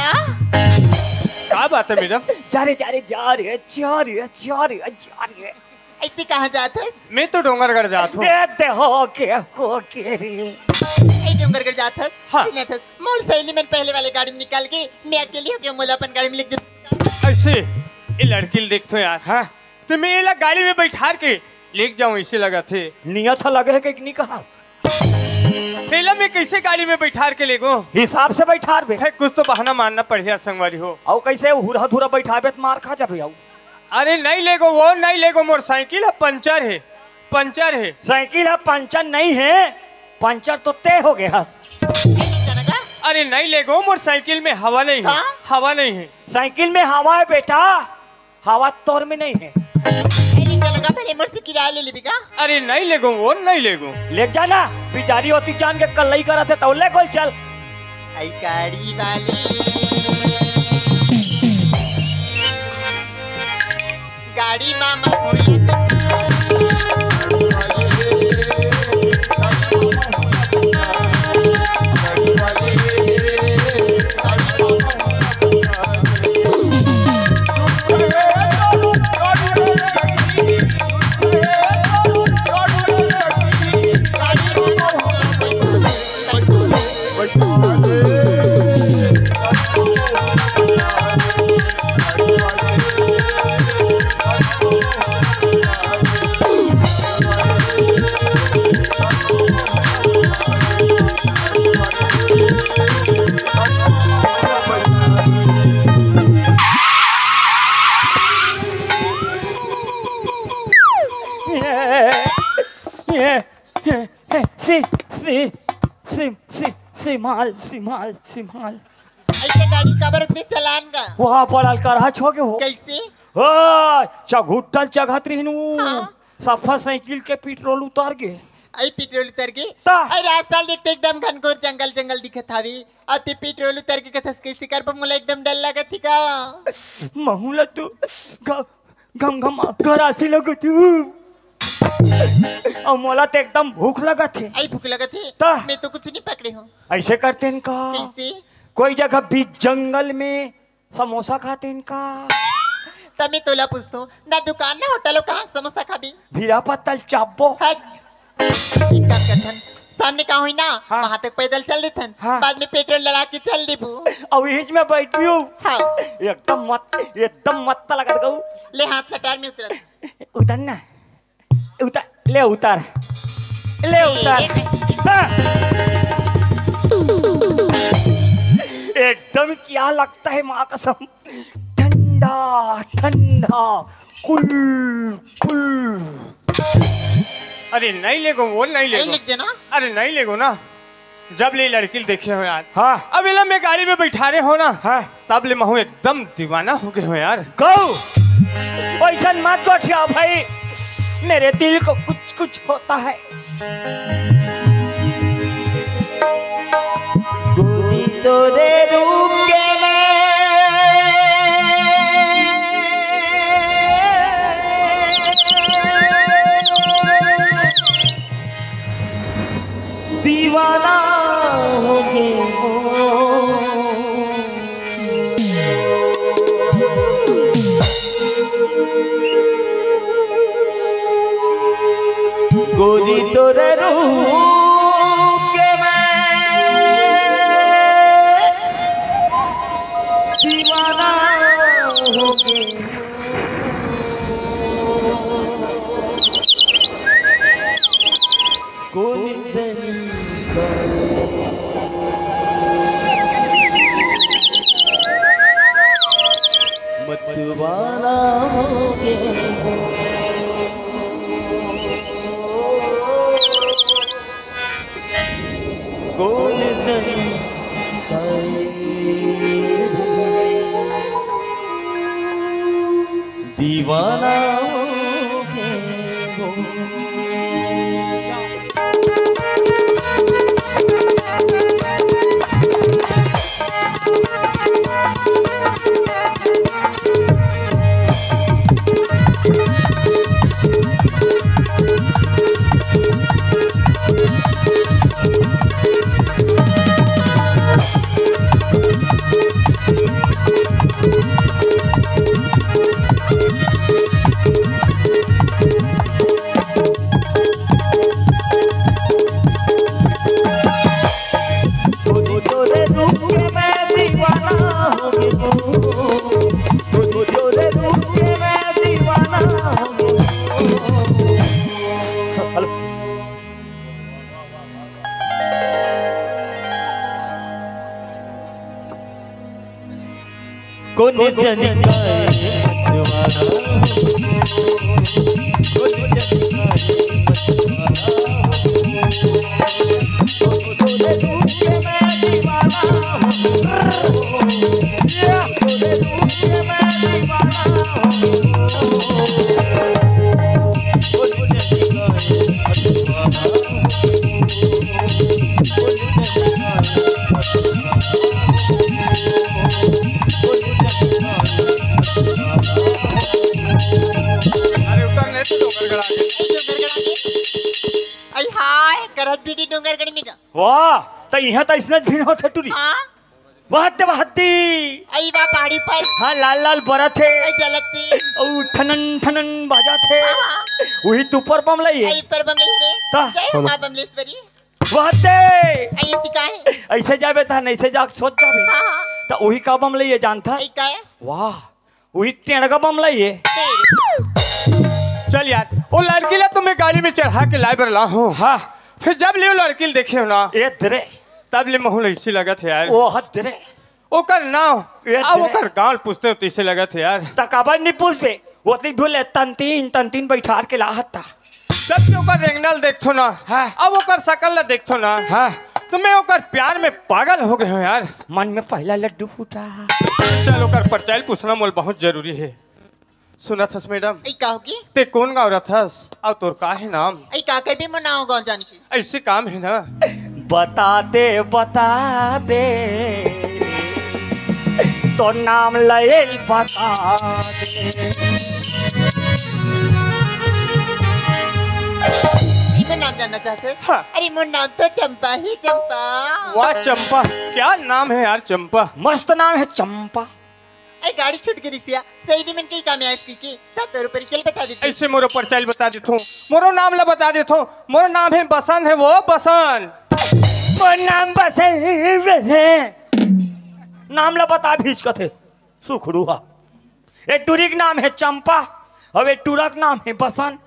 का बात है मैडम? जा रे, जा रे, जा रे, जा रे, जा रे, जा रे। ऐ ते कहाँ जात हस? मैं तो डोंगरगढ़ जात हूँ। ए, दे हो के, हो के रे। ऐ डोंगरगढ़ जात हस? हाँ। सुनत हस, मोर सहेली मन पहले वाले गाड़ी में निकाल के, मैं अकेली हो गया, मोला अपन गाड़ी में लेग जा। ऐसे, ये लड़की ल देख तो यार। हाँ। ते मैं एला गाड़ी में बैठार के लेग जाऊं, इसे लगथे। नियत ह लगे हे कि नहीं कहा? तेला मैं कैसे गाड़ी में बैठार के लेगो? हिसाब से बैठार बे। है, कुछ तो बहाना मारना पड़ही यार संगवारी हो। अउ कैसे हुरहा धुरा बैठाबे त मार खा जाबे अउ। अरे नहीं लेगो, वो नहीं लेगो, मोर साइकिल ह पंचर हे, पंचर हे। साइकिल ह पंचर नहीं हे, पंचर तो ते हो गए हस। अरे नहीं लेगो, मोर साइकिल में हवा नहीं है, का? हवा नहीं है। साइकिल में हवा है बेटा, हवा तोर में नहीं है। ए, ले जा लगा, भले मोर से किराया ले लेबे का? अरे नहीं लेगो, वो नहीं लेगो। ले जाना, बिचारी होती जान के कल्लई करत हे, तो ले गोल चल। आई गाड़ी वाली। गाड़ी मामा भोला। ये, ये, ये, ये, सी, सी, सी, सी, सीमाल, सीमाल, सीमाल। ऐसे गाड़ी काबर उतने चलान गा? वहाँ पड़ल करहच हो गे हो। कैसे? ओ, चघुट्टल चघत रहिन वो। हाँ। सफा साइकिल के पेट्रोल उतर गे। आई पेट्रोल उतर गे? ता। आई रास्ता ल देख त एकदम घनघोर जंगल, जंगल दिखत हावे। अउ ते पेट्रोल उतर गे कथस, कैसे करबो? मोला एकदम डर लगत हे का? महू ला तो घ-, घम घम घरासी लगत हे। अउ मोला तो एकदम भूख लगत हे। आई भूख लगत हे? ता। मैं तो कुछ नहीं पकड़े हूँ। ऐसे करते हैं का? कैसे? कोई जगह बीच जंगल में समोसा खाते हैं का? त मैं तोला पूछतो, ना दुकान ना होटल हो, कहाँ समोसा खाबी? भीरा पत्तल चाबो। हट। एक काम करथन, सामने का होई ना, हाँ। वहाँ तक पैदल चल देथन, हाँ। बाद में पेट्रोल डला के चल देबू। अउ इहिच में बैठ भी हूँ। हाँ। एकदम मत, एकदम मत लगत गऊ। ले हाथ लटार में उतर। उतर ना। उतर, ले उतर, ले उतर। हाँ। एकदम क्या लगता है माँ कसम, ठंडा ठंडा, कुल कुल। अरे नहीं लेगो, वो नहीं लेगो। लिख देना। अरे नहीं लेगो ना। जब ले लड़की ल देखे हो यार। हाँ। अब एला मैं गाड़ी में बैठारे हो ना। हाँ। तब ले महू एकदम दीवाना हो गए हो यार। गऊ, वैसन मत गोठिया भाई, मेरे दिल को कुछ कुछ होता है। गोरी तोरे रूप के मैं दीवाना हो गए हो। गोरी तोरे रूप के मैं दीवाना हो गए। कोई मतवाला हो गए। कोन जनी दीवाना हो गे वो। तोरे रूप के मैं दीवाना हो गई हूँ। तोरे रूप के मैं दीवाना हो गई हूँ। हेलो। कोन जनी काय मतवाला, कोन जनी काय मतवाला। अरे उतर नहीं तो डोंगरगढ़ आगे। आई हाय, करत बीड़ी डोंगरगढ़ में का। वाह, त इहाँ त इसने भीड़ होत हे टूरी। हाँ। बहत दे, बहत दे। आई बा पहाड़ी पर। हाँ, लाल लाल बरत हे। आई जलत हे। अउ ठनन ठनन बाजत हे। हाँ। वही तू पर बम लई हे। आई पर बम लई रे। ता? जय माँ बमलेश्वरी। बहत दे। आई इतनी का है? ऐसे जाबे ता, नहीं से जाके सोच जाबे। हाँ, हाँ। त वही का बम लई हे जानता? आई का है? वाह, वही टेंड़गा बम लई हे। तेरे। चल यार, वो लड़की ला तुम्हें गाड़ी में चढ़ा के लाए बर ला हूँ। हाँ। फिर जब ले वो लड़की ल देखे हो ना, ए दरे। तब ले महूँ ल ऐसी लगत हे यार। ओ हद दरे। ओकर नाव ए आ दरे। ओकर गांव पूछते हो तैसे लगत हे यार। त काबर नहीं पूछबे? वो ती ढोले तंतीन, तंतीन बैठार के लाहत ता। जब ले ओकर रेंगना ल देखथो ना, हाँ। अब ओकर शकल ला देखथो ना, हाँ। तो मैं ओकर प्यार में पागल हो गए हूँ यार। मन में पहला लड्डू फूटा। चल ओकर परचाई ल पूछना मोल बहुत जरूरी हे। सुनत हस मैडम? ए, का होगी? ते कोन गाँव रथस? अउ तोर का हे नाम? ए, का करबे मोर नाव गाँव जान के? ऐसे काम हे ना। बता दे, बता दे, तोर नाम लयल बता दे। ए, मोर नाम जानना चाहते? हाँ। अरे मोर नाम तो चंपा हे, चंपा। वाह चंपा, क्या नाम हे यार चंपा। मस्त नाम हे चंपा। ए, गाड़ी छूट गे रिहिस या, सहेली मन के काम आइस कहिके, त तोरो परिचय ल बता देते। ऐसे मोरो परिचय ल बता देथों, मोरो नाम ला बता देथों। मोरो नाम हे बसंत हे वो, बसंत। मोर नाम बसंत हे। नाम ला बता भीच कथे, सुखड़ू हा। ए टूरी के नाम हे चंपा, अउ ए टूरा के नाम हे बसंत।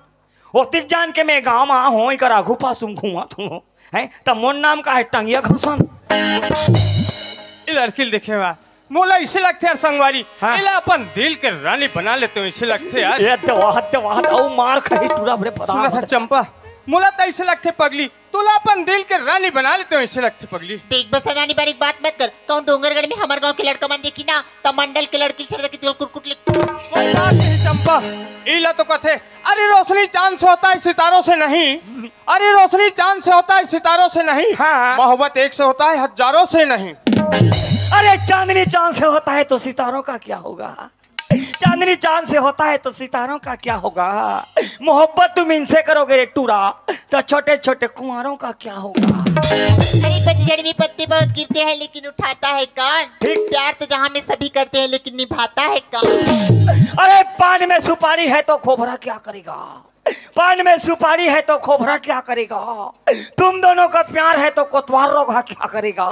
ओतिक जान के मैं गाँव म हों, एकर आघू पासू म घूमत हों, हैं? त मोर नाम का हे? टंगिया घसन। ए लड़की ल देखे बा, मोला ऐसे लगथे यार संगवारी, हाँ। एला अपन दिल के रानी बना लेते हो, ऐसे लगथे यार। ए दे वाह, दे वाह, अउ मार खाही टूरा बरे पता सुनत हस चंपा, मोला त ऐसे लगथे पगली, तोला अपन दिल के रानी बना लेते हो, ऐसे लगथे पगली। देख बस, रानी बारी के बात मत कर। कहूँ डोंगरगढ़ में हमर गाँव के लड़का मन देखी ना, त मंडल के लड़की ल छोड़ के तेल कुटकुट लिख। कोई बात नहीं चंपा, इला तो कथे, अरे रोशनी चांद से होता है, सितारों से नहीं। अरे रोशनी चांद से होता है, सितारों से नहीं। हाँ। मोहब्बत एक से होता है, हजारों से नहीं। अरे चांदनी चांद से होता है तो सितारों का क्या होगा? चांदनी चांद से होता है तो सितारों का क्या होगा? मोहब्बत तुम इनसे करोगे रे टूरा, तो छोटे छोटे कुंवारों का क्या होगा? अरे पतझड़ में पत्ते बहुत गिरते हैं, लेकिन उठाता है कौन? ठीक। प्यार तो जहाँ में सभी करते हैं, लेकिन निभाता है कौन? अरे पान में सुपारी है तो खोबरा क्या करेगा? पान में सुपारी है तो खोबरा क्या करेगा? तुम दोनों का प्यार है तो कोतवाल रोगा क्या करेगा?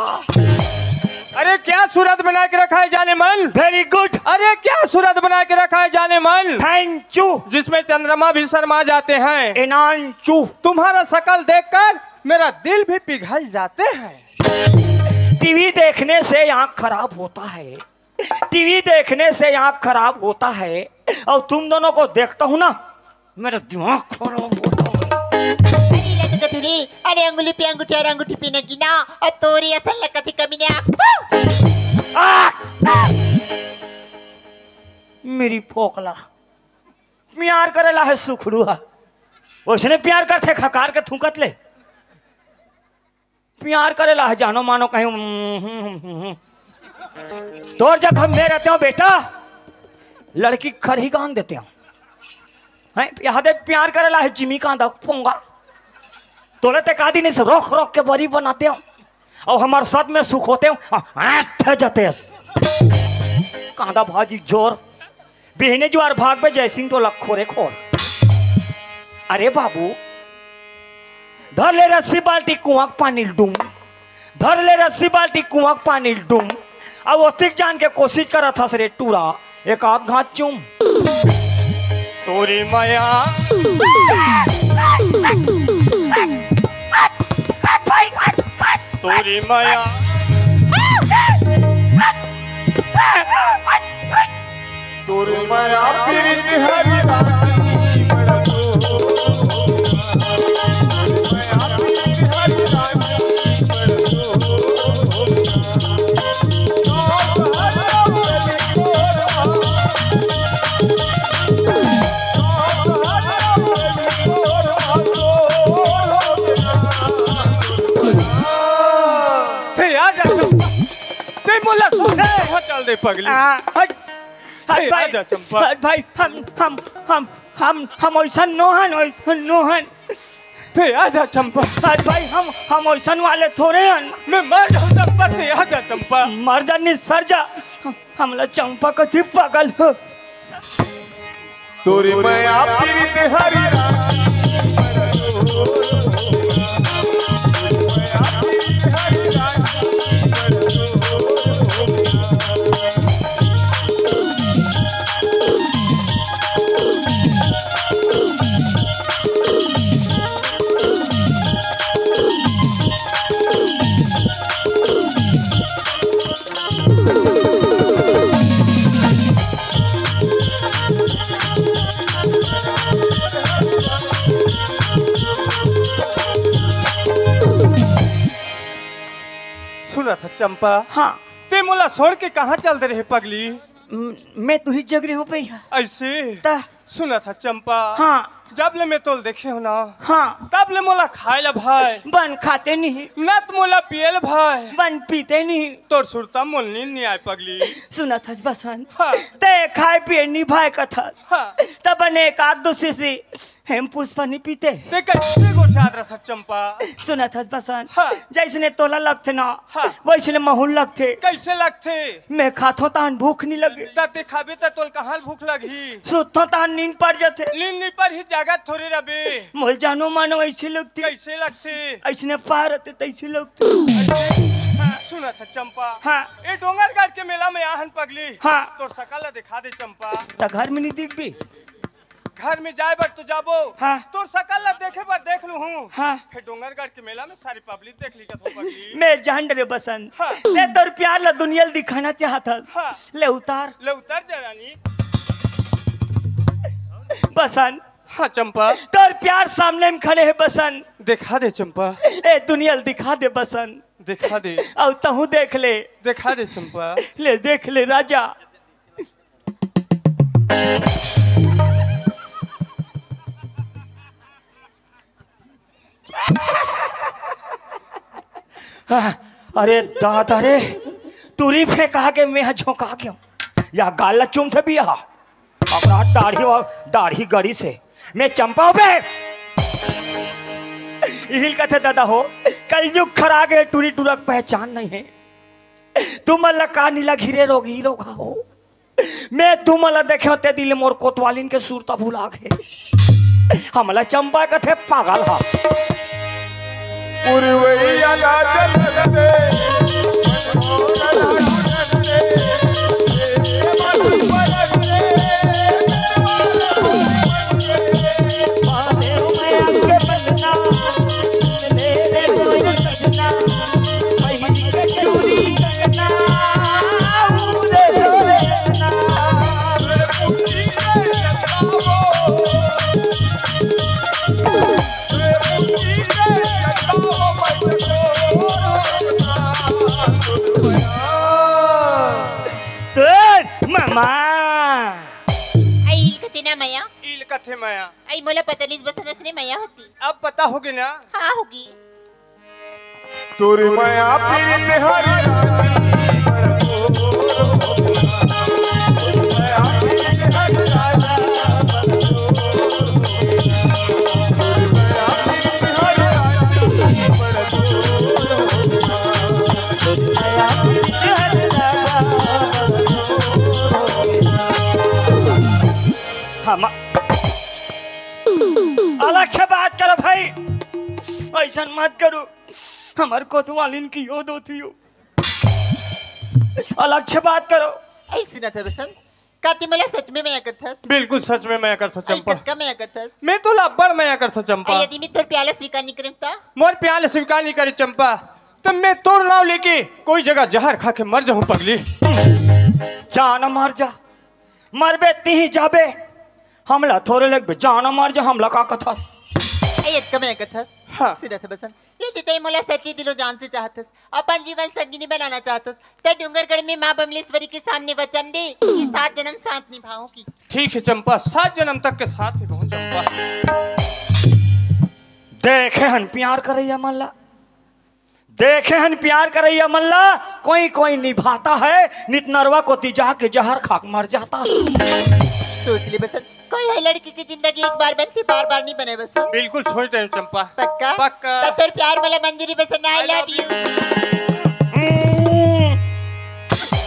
अरे क्या सूरत बना के रखा है जाने मन। Very good। अरे क्या सूरत बना के रखा है जाने मन। Thank you। जिसमें चंद्रमा भी शर्मा जाते हैं। इनांचू। तुम्हारा शकल देखकर मेरा दिल भी पिघल जाते हैं। टीवी देखने से आंख खराब होता है, टीवी देखने से आंख खराब होता है, और तुम दोनों को देखता हूँ ना, मेरा दिमाग खराब होता है। अरे अंगुली पे अंगूठी अउ अंगूठी पे नगीना, अउ तोरी असन लगथे कमीना। आ! मेरी फोकला, प्यार करे ला हे सुखड़ू हा, ओइसने प्यार करथे खकार के थूकत ले। प्यार करे ला हे जानो मानो कहीं। तोर जगह में रहतेंव बेटा, लड़की खरही गान देतेंव। हैं, एदे प्यार करे ला हे जिमी कांदा पोंगा। तोला ते का दिन से रोक रोक के बरी बनातेंव, अउ हमर साथ में सुख होतेंव, आ, आठ जते। कांदा भाजी जोर, बिहने जुआर भागबे जय सिंह टोला खोरे खोर। अरे बाबू, धर ले रस्सी बाल्टी कुआं के पानी ल डूम, धर ले रस्सी बाल्टी कुआं के पानी ल डूम। अब ओतिक जान के कोशिश करत हस रे टूरा, एक आध घात चूम। तोरी मया, तोरी मया। तोर मया पीरित हरी रानी बड़ा तो। तोर मया पीरित हरी रानी बड़ा तो। ते आ जा चंपा। ते मोला सोचे कहाँ चल दे पगली। आ, हट। हट ए, भाई, आजा चंपा। हट भाई, हम, हम, हम, हम, हम ओइसन नोहन, ओइसन नोहन। ते आजा चंपा। हट भाई, हम, हम ओइसन वाले थोरे हन। मैं मर जाऊँ चंपा, ते आजा चंपा। मर जा, निसर जा। हमला चंपा कथी पागल हो। तोरी मया पीरित हरी रानी। सुनत हस चंपा। हाँ। ते मोला छोड़ के कहाँ चल दे रहे पगली? म-, मैं तुही जग रहे हूँ भैया। ऐसे? त सुनत हस चंपा। हाँ। जब ले मैं तोला देखे हूँ ना, हाँ। तब ले मोला खाए ला भाए। बन खाते नहीं। न त मोला पिए ला भाए। बन पीते नहीं। तोर सुरता मोला नींद नहीं आए पगली। सुनत हस बसंत। हाँ। ते खाए पिए नहीं भाए कथस। हाँ। त बने एक आध दो शीशी हेम पुष्पा नहीं पीते। ते कैसे गोठियात रहत चंपा? सुनत हस बसंत। हाँ। जैसने तोला लगथे ना, हाँ। वैसने महूँ ल लगथे। कैसे लगथे? मैं खाथों तहन भूख नहीं लगे। त ते खाबे त तोला कहाँ ले भूख लगही? सुतथों तहन नींद पड़ जाथे। नींद नहीं पड़ही, जागत थोरे रबे। मोला जानो मानो ऐसे लगथे। कैसे लगथे? ऐसने पार रहते तैसे लगथे। सुनत हस चंपा। हाँ। ए डोंगरगढ़ के मेला में आहन पगली। हाँ। तोर सकल ला दिखा दे चंपा। त घर में नहीं दिखबे? घर में जाए बर तो जाबो। हाँ। तोर सकल ला देखे बर देख लूहूँ। हाँ। फिर डोंगरगढ़ के मेला में सारी पब्लिक देख ली कथो पगली। मैं जान डरे बसंत। हाँ। ते तोर प्यार ला दुनिया ल दिखाना चाहत हस। हाँ। ले उतार। ले उतार जा रानी। बसंत। हाँ चंपा। तोर प्यार सामने में खड़े हे बसंत। दिखा दे चंपा। ए दुनिया ल दिखा दे बसंत। दिखा दे। अउ तहूँ देख ले। दिखा दे चंपा। ले देख ले राजा। अरे दादा रे, टूरी फेंका के मैं ह झोंका गेंव। या गाल ला चूमथे बिया। अपना दाढ़ी व-, दाढ़ी गड़ी से। मैं चंपा हूँ बे। इही ल कथे दादा हो, कलयुग खरा गे, टूरी टूरा के पहचान नहीं हे। तुमन ला का नीला घिरे रोग ही रोग हो। मैं तुमन ला देखे हों ते दिन ले मोर कोतवालिन के सुरता भुला गे। हमला चंपा कथे पागल हा। पुरवैया ला चलत रे, मया। ईल कथे मया। अई मोला पता नइस बसन, असने मया होती। अब पता होगे ना? हाँ होगे। तोर मया पीर तिहारी हम अलग से बात करो भाई, अइसन मत करो। हमर कोतवालिन की यो दो थियो। अलग से बात करो। अइसे न थे बसन, का ते मोला सच में मया करथस? बिल्कुल सच में मया करथस, अई चंपा। कतका मया करथस? मैं तोला अब्बड़ मया करथस, चंपा। अई यदि मैं तोर प्यार ला स्वीकार नइ करेंव त? मोर प्यार ला स्वीकार नइ करे, चंपा, त मैं तोर नाव लेके कोई जगह जहर खा के मर जाहूँ, पगली। जा न मर जा, मरबे तिही जाबे, हमला थोरे लगबे, जा न मर जा, हमला का कथस? अई अतका मया करथस? हाँ। सीधा थे बसन, यदि ते मोला सच्ची दिलो जान से चाहथस, अपन जीवन संगिनी बनाना चाहथस, त डूंगरगढ़ में माँ बमलेश्वरी के सामने वचन दे कि सात जन्म साथ निभाहूँ की। ठीक हे चंपा, सात जन्म तक के साथ निभाहूँ चंपा। देखे हन प्यार करइया मन ला, देखे हन प्यार करइया मन ला, कोई कोई निभाता है, नित नरवा कोती जाके जहर खाके मर जाता है। सोच ले बसन, कोई ह लड़की के जिंदगी एक बार बनथे, बार बार नइ बने बसन। बिल्कुल सोच रहे हूँ चंपा। पक्का? पक्का। त तोर प्यार मोला मंजूर हे बसन, I love you। हम्म,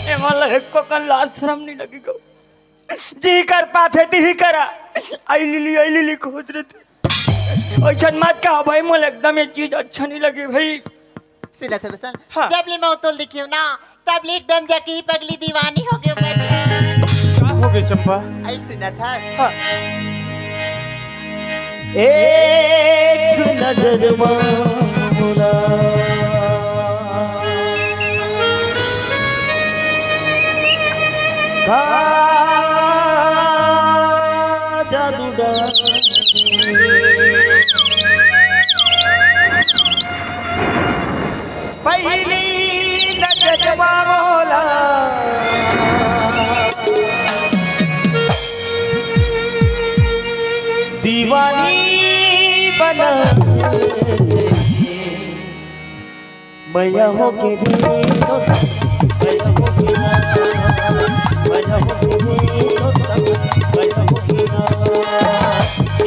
ए मोला एको कन लाज शरम नइ लगे गो। जी कर पाथे तिही करा। अई लिली, अई लिली खोज रहे थे। अइसन मत कहा भाई, मोला एकदम ये चीज अच्छा नइ लगे भाई। सुनत हे बसन, हाँ। जब ले मैं तोला देखेंव ना, तब ले एकदम जाके ही पगली दीवानी होगे बसन। का होगे चंपा? अई सुनत हस? हाँ। एक नजर मा मोला का जादू डाल पहली नजर मा मोला दीवानी बना। मया होके भी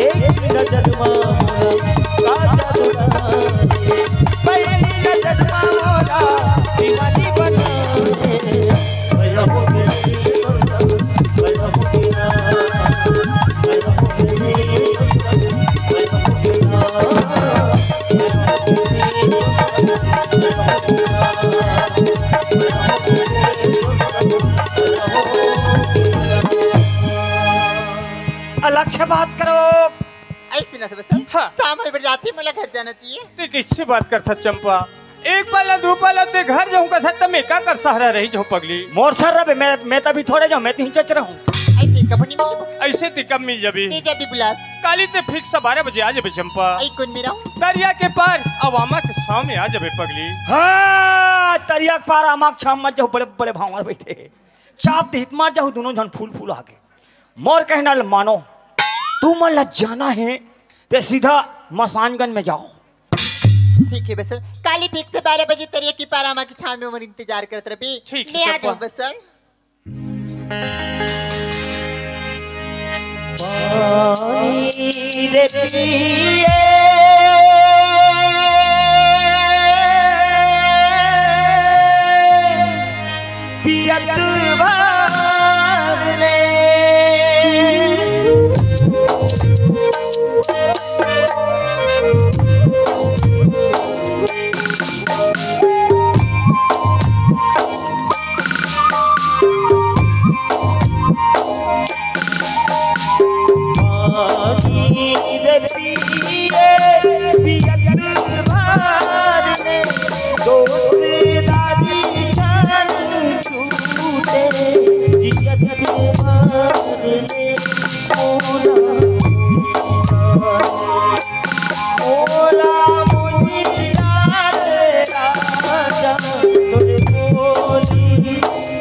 एक नजर मा मोला का जादू डाले, पहली नजर मा मोला दीवानी बना दे। अलग से बात करो। अइसे न बसन। हाँ। शाम होय बर जाथे, मोला घर जाना चाहिए। ते कइसे बात करथस चंपा? एक पल, दू पल ते घर जाहूं कथस, त मैं काकर सहारा रही जाहूं पगली? मोर सर रबे, मैं, मैं तभी थोड़े जाहूं, मैं तिही चच रहूं। अइसे कब नइ मिलबो? अइसे ते कब मिल जाबे? ते जब भी बुलास। काली ते fix बारह बजे आ जाबे चंपा। अई कोन मेर? तरिया के पार, अउ आमा के छांव में आ जाबे पगली। हाँ, तरिया के पार आमा के छांव में जाहूं, बड़े बड़े भांवर बइठे हे। चाप दिही त मर जाहूं, दूनों झन फूल फूला के। मोर कहना ल मानो, तुमन ला जाना हे ते सीधा मसानगंज में जाओ। ठीक हे बसन, काली fix बारह बजे तरिया के पार आमा के छांव में मोर इंतजार करत रबे। ठीक हे, मैं आ जाहूं बसन। पानी रे पिए पियत भर ले।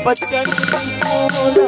बचन बोला।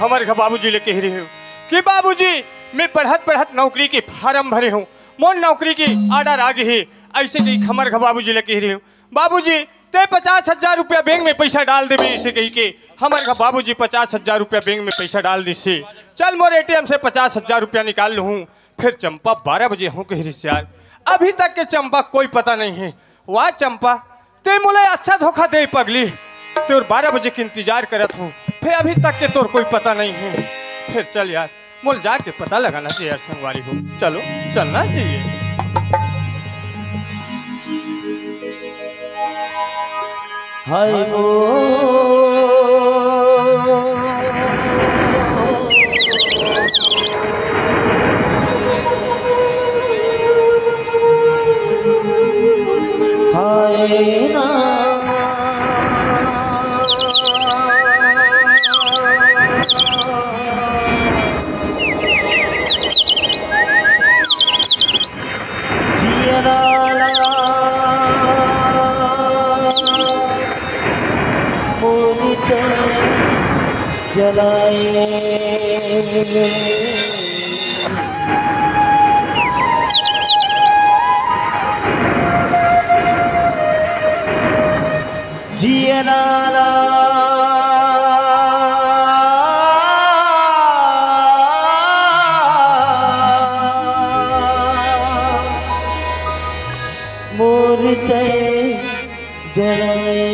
हमर घर बाबूजी ले कह रहे हो कि बाबूजी, मैं पढ़त पढ़त नौकरी के फार्म भरे हूँ, मोर नौकरी के ऑर्डर आ गए हे। ऐसे कही हमर घर बाबूजी ले कह रहे हो, बाबूजी, ते पचास हजार रुपया बैंक में पैसा डाल देबे, ऐसे कही के हमर घर बाबूजी पचास हजार रुपया बैंक में पैसा डाल दिसे। चल, मोर एटीएम से पचास हजार रुपया निकाल लूँ। फिर चंपा बारह बजे हूँ कह रही यार, अभी तक के चंपा कोई पता नहीं है। वाह चंपा, ते मोला अच्छा धोखा दे पगली। तोर बारह बजे के इंतजार करत हूँ, फिर अभी तक के तोर कोई पता नहीं है। फिर चल यार, मोल जाके पता लगाना चाहिए यार संगवारी हो। चलो, चलना चाहिए। हाय ओ, हाय ना। जियरा ला मोर ते जलाए। जियरा ला मोर ते जलाए।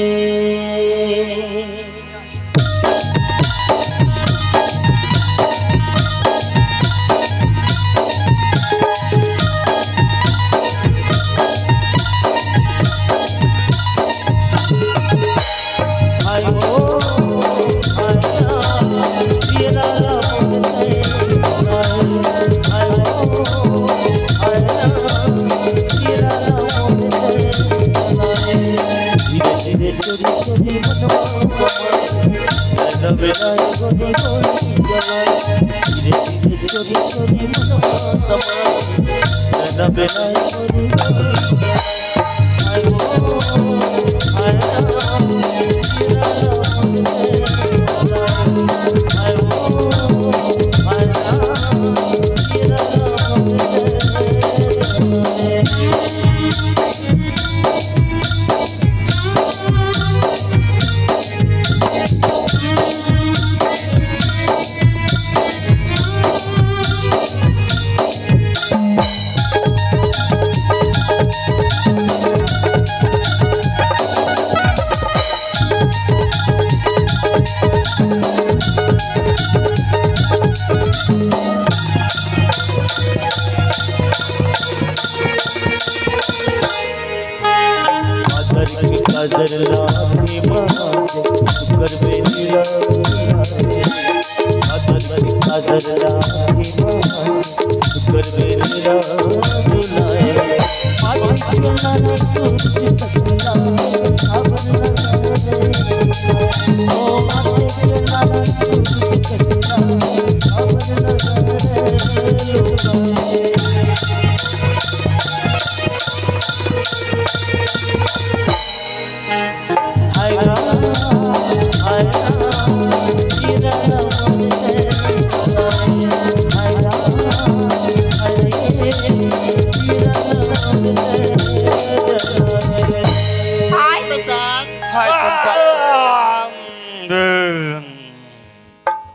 काजर के काजर लागे मांग, सुकर बेनी लागे। काजर के काजर लागे मांग, सुकर बेनी लागे। आज के लागे तू कुछ पसंद आवे, खबर लगा दे। ओ माथे के लागे तू कुछ पसंद आवे, खबर लगा दे। हाय प्रसाद। हाय चंपा।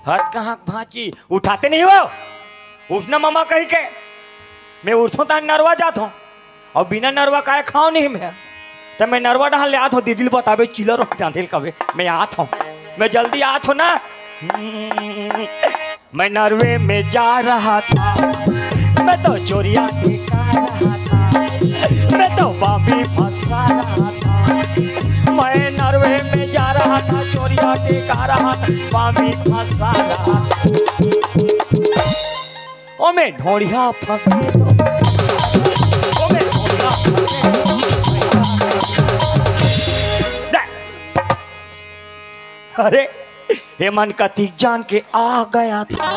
हाथ कहाँ भांची? उठाते नहीं हो? उठना ममा कही के। मैं उठो ता नरवा जात हूँ। अउ बिना नरवा काय खाव नहीं मैं। त मैं नरवा डहान ले आत हूँ, दीदी ल बताबे, चिलर हो जाथे कबे। मैं आत हूँ, मैं जल्दी आत हूँ ना। मैं नरवे में जा रहा था, मैं तो चोरिया के खा रहा था, मैं तो बाबी फंसा रहा था। मैं नरवे में जा रहा था, चोरिया के खा रहा था। पामी फंसाला। ओमे ढोड़िया फंसे तो, ओमे ढोड़िया फंसे तो। अरे, ये मन कतिक जान के आ गया था,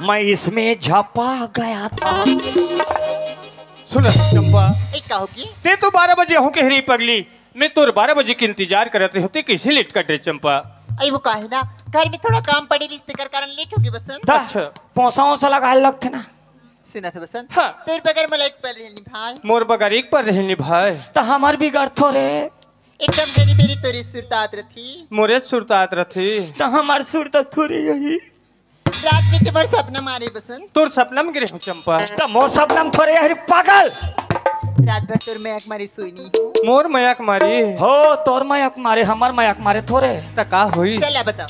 मैं इसमें झपा गया था। सुन चंपा, ए, का होगे? ते तो बारह बजे हो के हरी पगली, मैं तोर बारह बजे के इंतजार करत रहे हों, ते कैसे लेट कर रे चंपा? अरे वो काहे ना, घर में थोड़ा काम पड़े रहिस, तेकर कारण लेट होगे बसंत। त अच्छा। पोसा वोसा लगाए लगथे ना। सुनत हस बसंत? हाँ। तोर बगर मोला एक पल रहल निभाए। मोर बगर एक पल रहल निभाए। त हमर बिगड़थो रे। एकदम बेरी बेरी तोरे सुरतात रथे। मोरे सुरतात रथे। त हमर सुरतात थोरे यही। रात में ते मोर सपना म आए रहे बसंत। तोर सपना म गे रहे हों चंपा। त मोर सपना म थोरे यही पागल। रात भर तोर मया के मारे सोए नइ हों। मोर मया के मारे। हो, तोर मया के मारे, हमर मया के मारे थोरे। त का होइस? चल आ बता।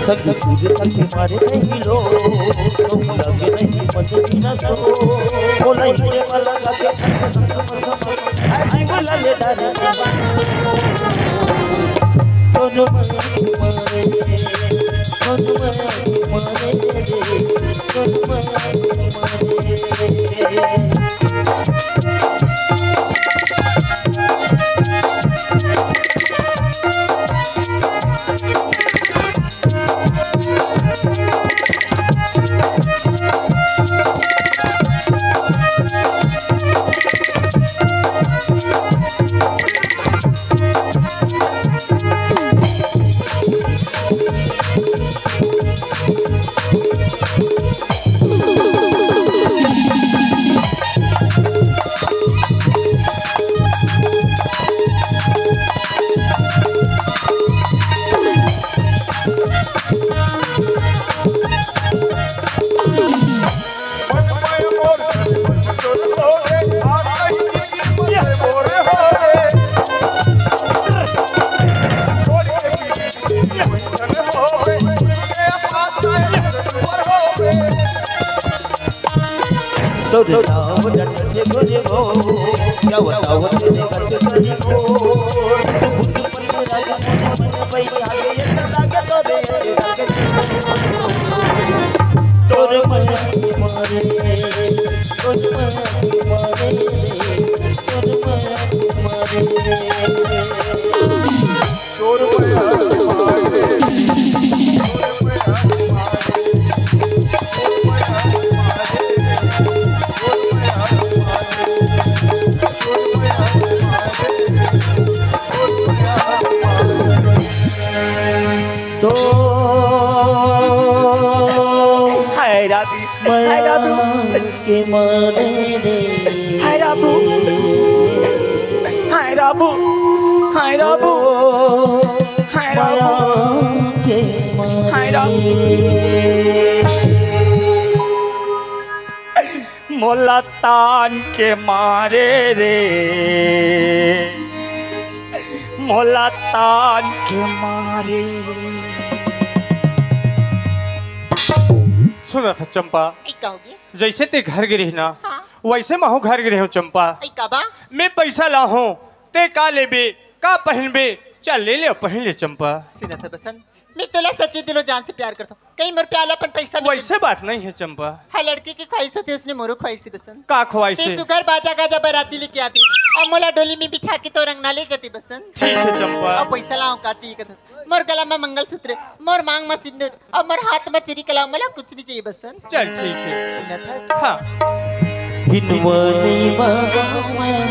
सखी तुझे सखी मारे नहीं लो, तुम लगे नहीं मन बिना सो। बोला ये वाला लगे, आई बोला ले डाले। तोरे नाम जट से गोरे हो, क्या बताओ तेरे कत करी हो। तू बुझ पन राजा मन भाई आगे ये लागे तोरे, तोरे मन मारे, तोरे मन मारे, तोरे मन मारे। हाय राबू, हाय राबू, के मारे रे। हाय राबू, हाय राबू, हाय राबू, हाय राबू, के मारे हाय राबू। रे। मोला तान के मारे रे, मोला तान के मारे। सुनत हस चंपा, ई का होगे? जइसे तें घर गे रहे हस ना, हाँ। वइसे महूँ घर गे रहे हँव चंपा। ई का बा? मैं पइसा लाहूँ, तें का लेबे, का पहिनबे, चल ले ले, पहिन ले चंपा। सुनत हस बसंत, मैं तोला सच्चे दिलो जान से प्यार करथँव। कहीं मोर प्यार ला अपन पइसा में वइसे बात नइ हे चंपा। हर लड़की के ख्वाहिश होथे, उसने मोरो ख्वाहिश हे बसंत। का ख्वाहिश तें हे? सुघर बाजा गाजा बराती लेके आते अउ मोला डोली में बिठा के तोर अंगना ले जाते बसंत। ठीक हे चंपा। अउ पइसा लाहूँ का चाहिए कथस? मोर गला में मंगलसूत्र, मोर मांग में सिंदूर अउ मोर हाथ में चूरी के अलावा मोला कुछ नइ चाहिए बसंत। चल ठीक हे। सुनत हस? हाँ। हिनवा नइ मांगों मैं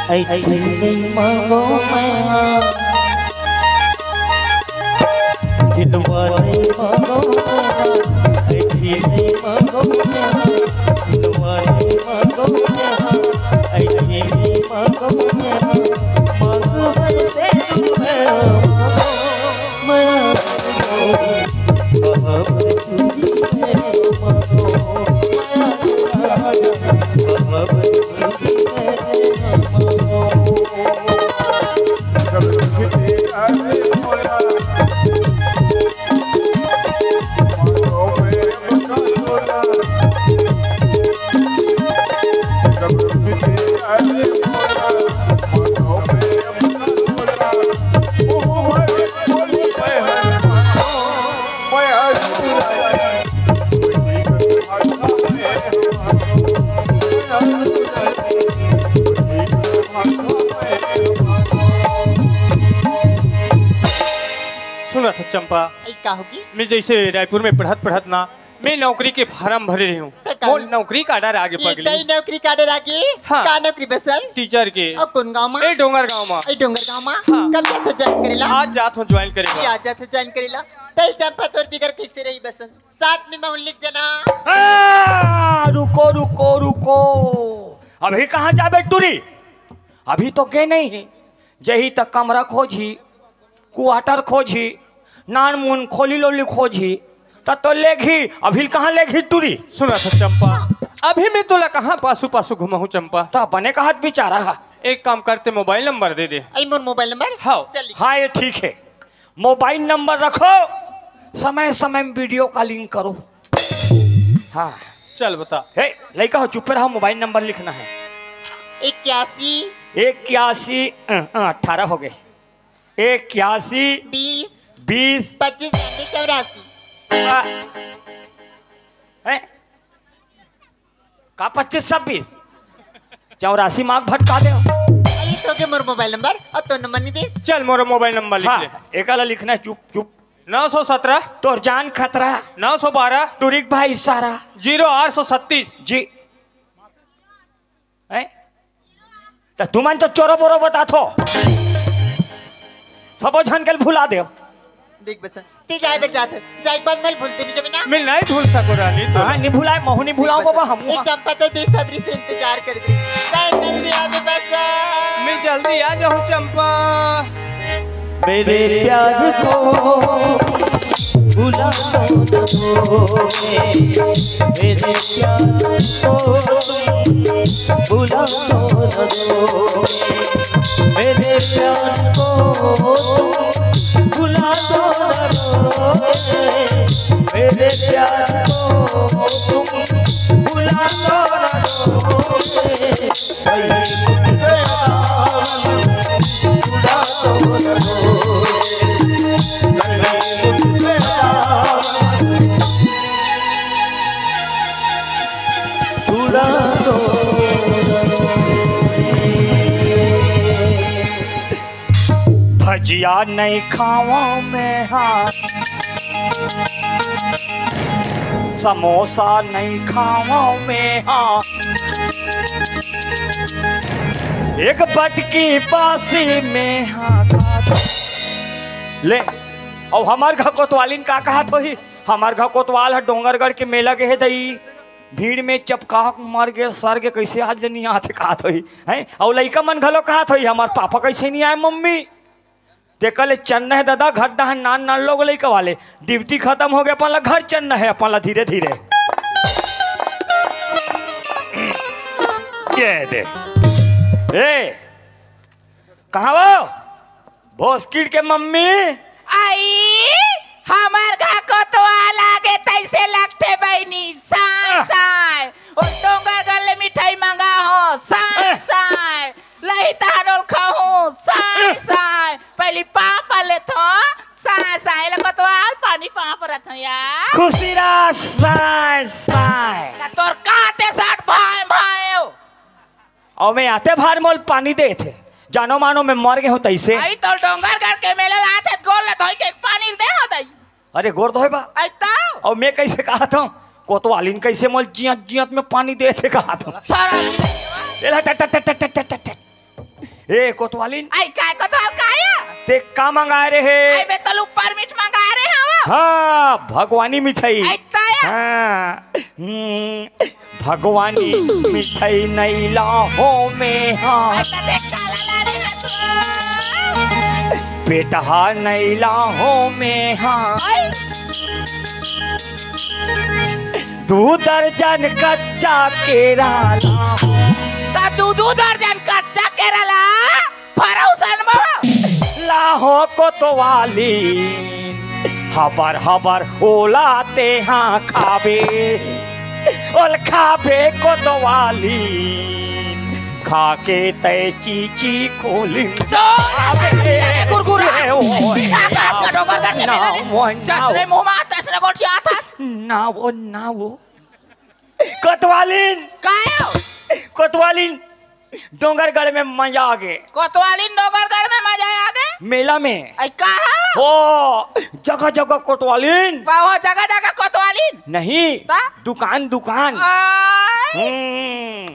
हा, ऐठी नइ मांगों मैं हा। हिनवा नइ मांगों मैं हा, ऐठी नइ मांगों मैं हा। हिनवा नइ मांगों मैं हा, ऐठी नइ मांगों मैं हा। मांगों मैं से तू है मांगों मैं। सुनत हस चंपा, ई का होगे? मैं जइसे रायपुर में पढ़त पढ़त ना, मैं नौकरी के फारम भरे रहे हँव। त का मोर होइस? नौकरी का order आगे ये पगली। तई नौकरी का order आगे? हाँ। का नौकरी बसंत? टीचर के। अउ कोन गाँव मा? ए डोंगर गाँव मा। ए डोंगर गाँव मा? हाँ। कब जात हस ज्वाइन करे ला? आज जात हँव ज्वाइन करे बर। आज जात हस ज्वाइन करे ला? तई चंपा तोर बिगर कइसे रही बसंत? साथ में महूँ ल लेके जाना। आ, रुको, रुको, रुको। अभी कहाँ जाबे टूरी? अभी तो गे नइ हे। जही त कमरा खोजही, quarter खोजही, नानमुन खोली लोली खोजही, त तो लेगही, अभी कहाँ लेगही टूरी? सुनत हस चंपा, अभी मैं तोला कहाँ पासू पासू घुमाहूँ चंपा? त बने कहत बिचारा हा। एक काम कर, तें mobile number दे दे। अई मोर mobile number? हाँ। चल लिख। हाँ, ये ठीक हे। Mobile number रखो, समय समय में video calling करो। हाँ। चल बता। हे, लइका हो, चुप्पे रहा, mobile number लिखना हे। इक्यासी। इक्यासी, अ, अ, अठारह होगे। इक्यासी, बीस, बीस, पच्चीस, चौरासी। आ, हैं? का पच्चीस छब्बीस? चौरासी माँ के भटका देव। अरे, तोके मोर mobile number अउ तोर number नइ दिस। चल, मोर mobile number लिख हाँ, ले। एका ला लिखना हे, चुप, चुप। नौ सौ सत्रह। तोर जान खतरा। नौ सौ बारह। टूरी के भाई सारा। ज़ीरो आठ सौ छत्तीस। जी। हैं? त तुमन तो चोरो बोरो बताथो। सबो झन के भुला देव। देख बसंत, तें जाए बर जात हस, जाए के बाद मोला भूलते नइ जाबे ना। मैं नइ भूल सकँव रानी, तो हाँ, नइ भुलाए, महूँ नइ भुलावँव बाबा, हम। ए चंपा, तोर बेसब्री से इंतजार करत रही। तैं जल्दी आबे बसंत। मैं जल्दी आ जाहूँ चंपा। मेरे प्यार को भुला तो न दोगे, मेरे प्यार को तुम भुला तो न दोगे, मेरे प्यार को तुम भुला तो न दोगे, मेरे प्यार को तुम भुला तो न दोगे। भजिया नइ खावँव मैं हा, समोसा नइ खावँव मैं हा, एक बटकी बासी मैं हा। ले, अउ हमर घर कोतवालिन का कहत होही? हमर घर कोतवाल ह डोंगरगढ़ के मेला गे हे दई, भीड़ में चपका मर गे, सर गे, कइसे आज ले नइ आथे कहत होही, हैं? अउ लइका मन घलो कहत होही, "हमर पापा कइसे नइ आए मम्मी?" तेकर ले चलना हे ददा, घर डहन नान नान लोग लइका वाले, ड्यूटी खतम हो गे, अपन ला घर चलना हे, अपन ला धीरे धीरे। ये दे। ए, कहाँ वो? भोसकिड़ के मम्मी। आई, हमर घर कोतवाल आगे तइसे लगथे बहिनी, साय, आह। साय। ओ डोंगरगढ़ ले मिठाई मंगा हो, साय, आह। साय। लही तहन ओल खाहूँ, साय, आह। साय। पहिली पाँव पर लेथों, साय, साय। एला कोतवाल पानी पाँव पर रथों यार। खुशी रह, साय, साय। ना तोर काते साठ भाई, भाई। अउ मैं आते भार मोल पानी देथे, जानो मानो मैं मर गे हों तइसे। अई तो डोंगरगढ़ के मेला लाथे, गोल ल धोई के पानी दे हो दई। अरे गोर धोए बा। अई तो। अउ मैं कइसे कहत हों, कोतवालिन कइसे मोल जियत जियत में पानी देथे कहत हों। सारा एला टट टट टट टट टट टट। ए कोतवालिन। अई काय कोतवाल काय? ते का मंगाए रहे? अई मैं तो ऊपर मीठ मंगाए रहे हवं। हाँ, भगवानी मिठाई। अई तो। हाँ। हम्म। भगवानी मिठाई नइ लाहों में हाँ। अच्छा, देख, काला ला रहे हैं तू। पेटहा नइ लाहों में हाँ। आई। दू दर्जन कच्चा केरा लाहों। ता दू, दू दर्जन कच्चा केरा ला। फरौसन म। लाहों कोतवालिन, हबर हबर ओला तेहा खाबे, ओल खाबे कोतवालिन, खा के तय चीची खोलिन। तो खाबे। कुरकुरा। ए, ओ, मीठा खास का डोंगरगढ़ के ना, मेला ले। वो, ना, जसने वो। मुँह में आथस, ने गोठियाथस। ना वो, ना वो। कोतवालिन। काय हो? कोतवालिन, डोंगरगढ़ में मजा आ गे। कोतवालिन डोंगरगढ़ में मजा आ गे? मेला में। अई कहाँ? हो, जगह जगह कोतवालिन। बाबा, जगह जगह कोतवालिन? नहीं, ता? दुकान, दुकान। आई। हम्म,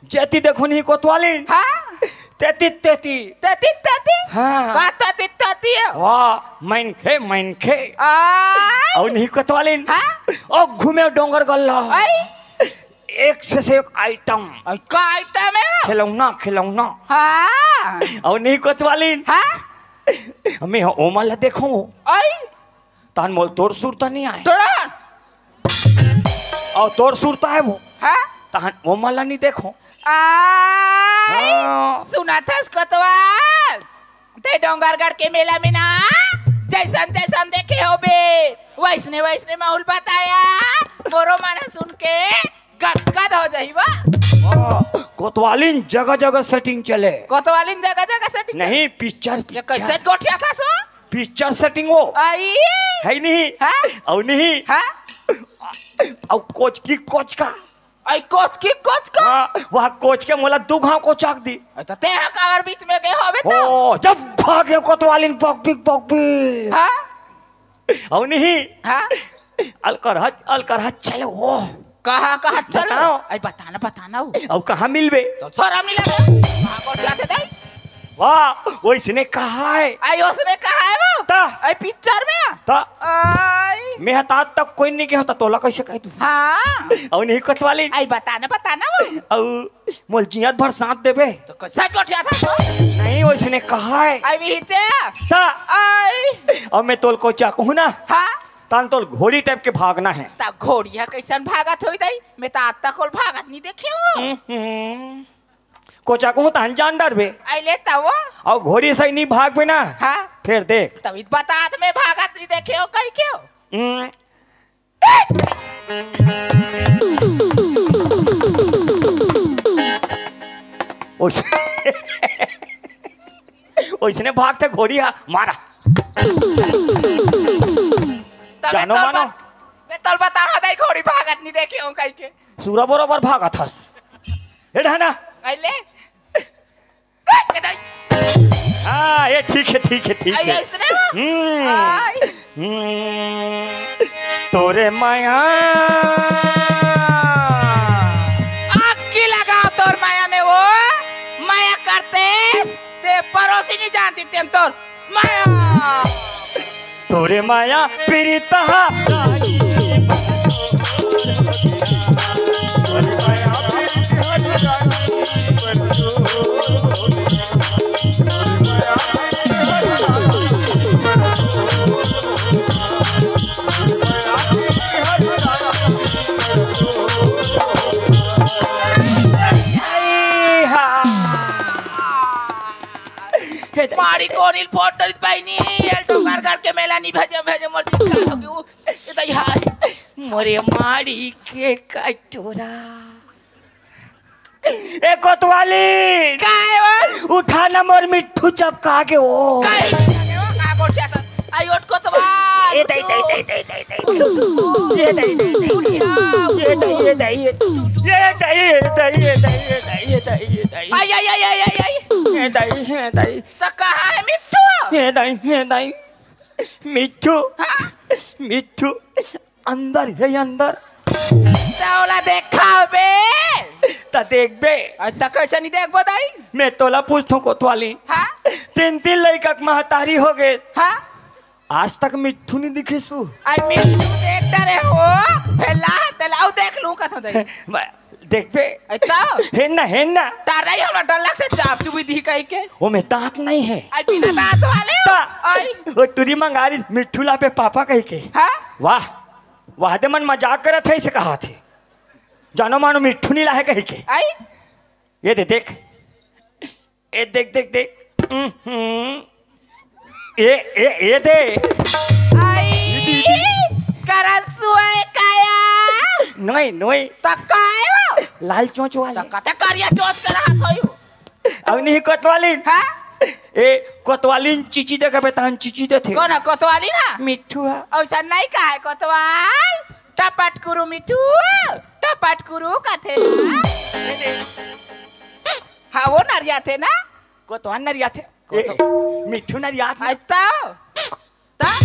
जेती देखो नहीं कोतवालिन। हाँ? तेती, तेती। तेती, तेती? हाँ। का तेती, तेती है? वाह, मनखे, मनखे। आई। अउ नहीं कोतवालिन। हाँ? ओ घूमे डोंगरगढ़ ला। आई। एक से, से एक आइटम। अई का आइटम है? खिलौना, खिलौना। हाँ। अउ नहीं कोतवालिन। हाँ? मैं ओमा ला देखों। अई? तहन मोल तोर सुरता नइ आए। तोरा? अउ तोर सुरता आए वो। हाँ? तहन ओमा ला नइ देखों। आई, हाँ। सुनथस कोतवाल? ते डोंगरगढ़ के मेला में ना, जइसन जइसन देखे होबे, वइसने वइसने माहौल बताया। मोरो मन ह सुन के गदगद हो जाही वा। वाह, कोतवालिन जगह जगह सेटिंग चले। कोतवालिन जगह जगह सेटिंग नहीं, पिक्चर, ये पिक्चर। कइसे गोठियाथस वो? पिक्चर सेटिंग वो। आई। है नहीं? हाँ? अउ नहीं? हाँ? अउ कोचकी कोचका। आई कोचकी कोचका? हाँ, वहाँ कोचके मोला दू घाव कोचाक दी। अई तो तेहा काबर बीच में गे होबे तो? ओ, जब भागे कोतवालिन बक बिक बक बिक। हाँ? अउ नहीं? हाँ? अलकर हच, अलकर हच चले वो। कहाँ, कहाँ चलो? बताओ। अई बताना, बताना वो। अउ कहाँ मिलबे? तो सरम नइ लगे। कहाँ गोठियाथे दाई? वाह, वइसने कहा है। अई ओसने कहा है वो? ता। अई पिक्चर में? ता। अई। मैं ह तात तक कोई नइ गे हों, त तोला कइसे कहि दूँ? हाँ। अउ नहीं कोतवालिन। अई बताना, बताना वो। अउ मोल जियत भर साथ देबे। तो कइसे गोठियाथस वो? नहीं, वइसने कहा है। अई विहिचे। ता। अई। अउ मैं तोल कोचाकहूँ ना। हाँ। तहन तोल घोड़ी टाइप के भागना है। ता घोड़ी ह कइसन भागत होही दाई? मैं त आज तक ओल भागत नइ देखे हों। हम्म, हम्म। कोचाकहूँ तहन जान डरबे। अई ले तब वो। अउ घोड़ी सही नइ भागबे ना। हाँ। फेर देख। तब इत बतात मैं भागत नइ देखे हों, कहिके वो। हम्म। ओइस-, ओइसने भागथे घोड़ी हा, मारा। तब मैं जानो तोल मानो। बत-, मैं तोल बताहूँ दाई घोड़ी भागत नइ देखे हों कहिके। सुरा बरोबर भागत हस। ए ढाना। अई ले। ए दाई। हाँ, ये ठीक है, ठीक है, ठीक आई है। अइसने हो? हम्म। आई। हम्म। तोरे माया। आग की लगाओ तोर माया में वो। माया करते ते परोसी नइ जानतिस तेम तोर माया। तोरे माया पीरित हा रानी। मारी कोनिल फोड़ तरित बहिनी, एल डोंगर गढ़ के मेला नी भेजे, भेजे मोर दिल का होगी वो। ए दई हाय। मोरे मारी के कटोरा। ए कोतवाली। काय वो? उठा ना मोर मिट्ठू चपका के वो। काय? का गोठिया त? आई ओट कोतवाल। ए दई, दई, दई, दई, दई, दई। ए दई, दई, दई, दई। ए दई, ए दई, ए दई। ए दई, ए दई, ए दई, ए दई, ए दई, ए दई। आई, आई, आई, आई, आई, आई। ए दई, ए दई। त कहाँ है मिट्ठू? ए दई, ए दई। मिट्ठू, हाँ? मिट्ठू, अंदर है अंदर। त ओला देखाबे। त देखबे। अ, त कैसे नहीं देखबो दाई? मैं तोला पूछथों कोतवाली। हाँ? तीन, तीन लइका के महतारी हो गे। हाँ? आज तक मिट्ठू नहीं दिखिस तू। आई मिट्ठू देख डरे हो। फेला, तेला अउ देख लूं कथों दाई। मैं देखबे। अ, त? हेन ना, हेन ना। तारा ही हमरा डर लग से चाप चुबी दी कही के। वो में दांत नहीं है। आई बिना दांत वाले हो? ता। आई। वो टुरी मंगारी मिट्ठू ला पे पापा कही के। हाँ? वाह, वाह दे मन मजाक करत है, इसे कहा थे। जानो मानो मिट्ठू नहीं लाहे कही के। आई? ये दे देख। ए देख, देख, देख। हम्म। ए, ए, ए दे। आई, करन सुए काया। नोई, नोई। त काय हो? लाल चोंच वाले। त कते करिया चोंच के रहत होई हो? अब नहीं कोतवालिन। हाँ? ए, कोतवालिन चीची दे के बेतान चीची दे थे। कौन है कोतवालिन ना? मिट्ठू है। ऐसा नहीं कहा है कोतवाल। टपट कुरु मिट्ठू, टपट कुरु कथे ना। हाँ, वो नरिया थे ना। कोतवाल नरिया थे। कोतो- ए, मिट्ठू नरिया थे। आई तो। ता?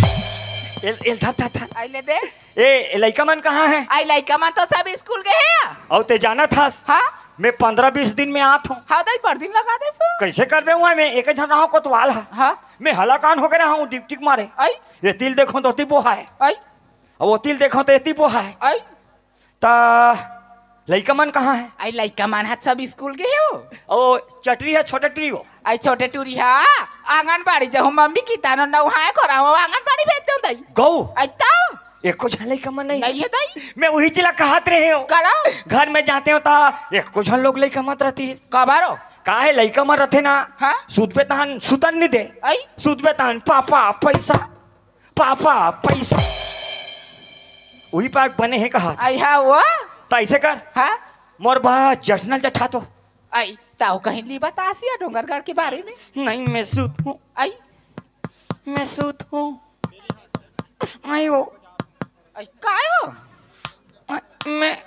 एल, एल, धर, धर, धर। आई ले दे। ए, ए, लइका मन कहाँ है? आई लइका मन तो सब स्कूल गए हैं। अउ ते जानत हस? हाँ? मैं पंद्रह बीस दिन में आत हूँ। हाँ, दाई, बड़ दिन लगा दे सो। कैसे करबे हुआ मैं? एक झन रहा कोतवाल है। हाँ? मैं हलाकान होके रहा हूँ, डिप टिक मारे। आई? ये तिल देखो तो ती बोहा है। आई? अब वो तिल देखो तो ये ती बोहा है। आई? ता लइका मन कहाँ है? आई लइका मन हाथ सब स्कूल गए हो। ओ चटरी है, छोटे टुरी हो। आई छोटे टुरी है, आंगनबाड़ी जाहू मम्मी की तानो नौहाए को रहा आंगनबाड़ी भेज दो दाई। गौ। आई तो एको झन लइका मन नहीं। नहीं है दाई। मैं वही जिला कहत रहे हो। करो। घर में जाते हो ता एको झन लोग लइका मत रहती है। कबारो। का है लइका मत रहते ना। हाँ? सुतबे तहन सुतन नहीं दे। आई? सुतबे तहन पापा पैसा, पापा पैसा। वही पाक बने है कहा। आई हाँ वो। तो ऐसे कर। हाँ? मोर बा जठनल जठा तो। आई ताऊ कहीं ली बतासिया डोंगरगढ़ के बारे में। नहीं, मैं सुत हूँ। आई। मैं सुत हूँ। आई वो। आई काय वो? आ, मैं,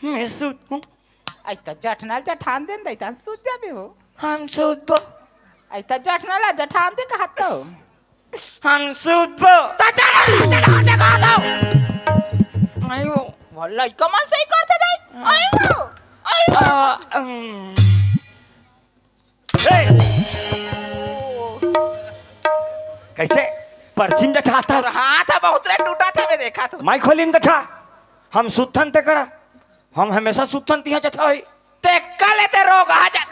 मैं सुत हूँ। आई तो जठनल जठान देन दई तन सुत जाबे हो। हम सुत बो। आई तो जठनल जठान दे कहत तो। हम सुत बो। तो जठनल जठान दे कहत हो। आई वो। वो लइका मन सही करते दई। आई वो। आई वो। आ, अम। ए! कैसे? परछी म जठाता। तोर हाथ ह बहुत रे टूटा थे, मैं देखा तो। माई खोली म जठा। हम सुत्थन ते करा। हम हमेशा सुत्थन तिहा जठा होई। ते कल ते रोग आ जा।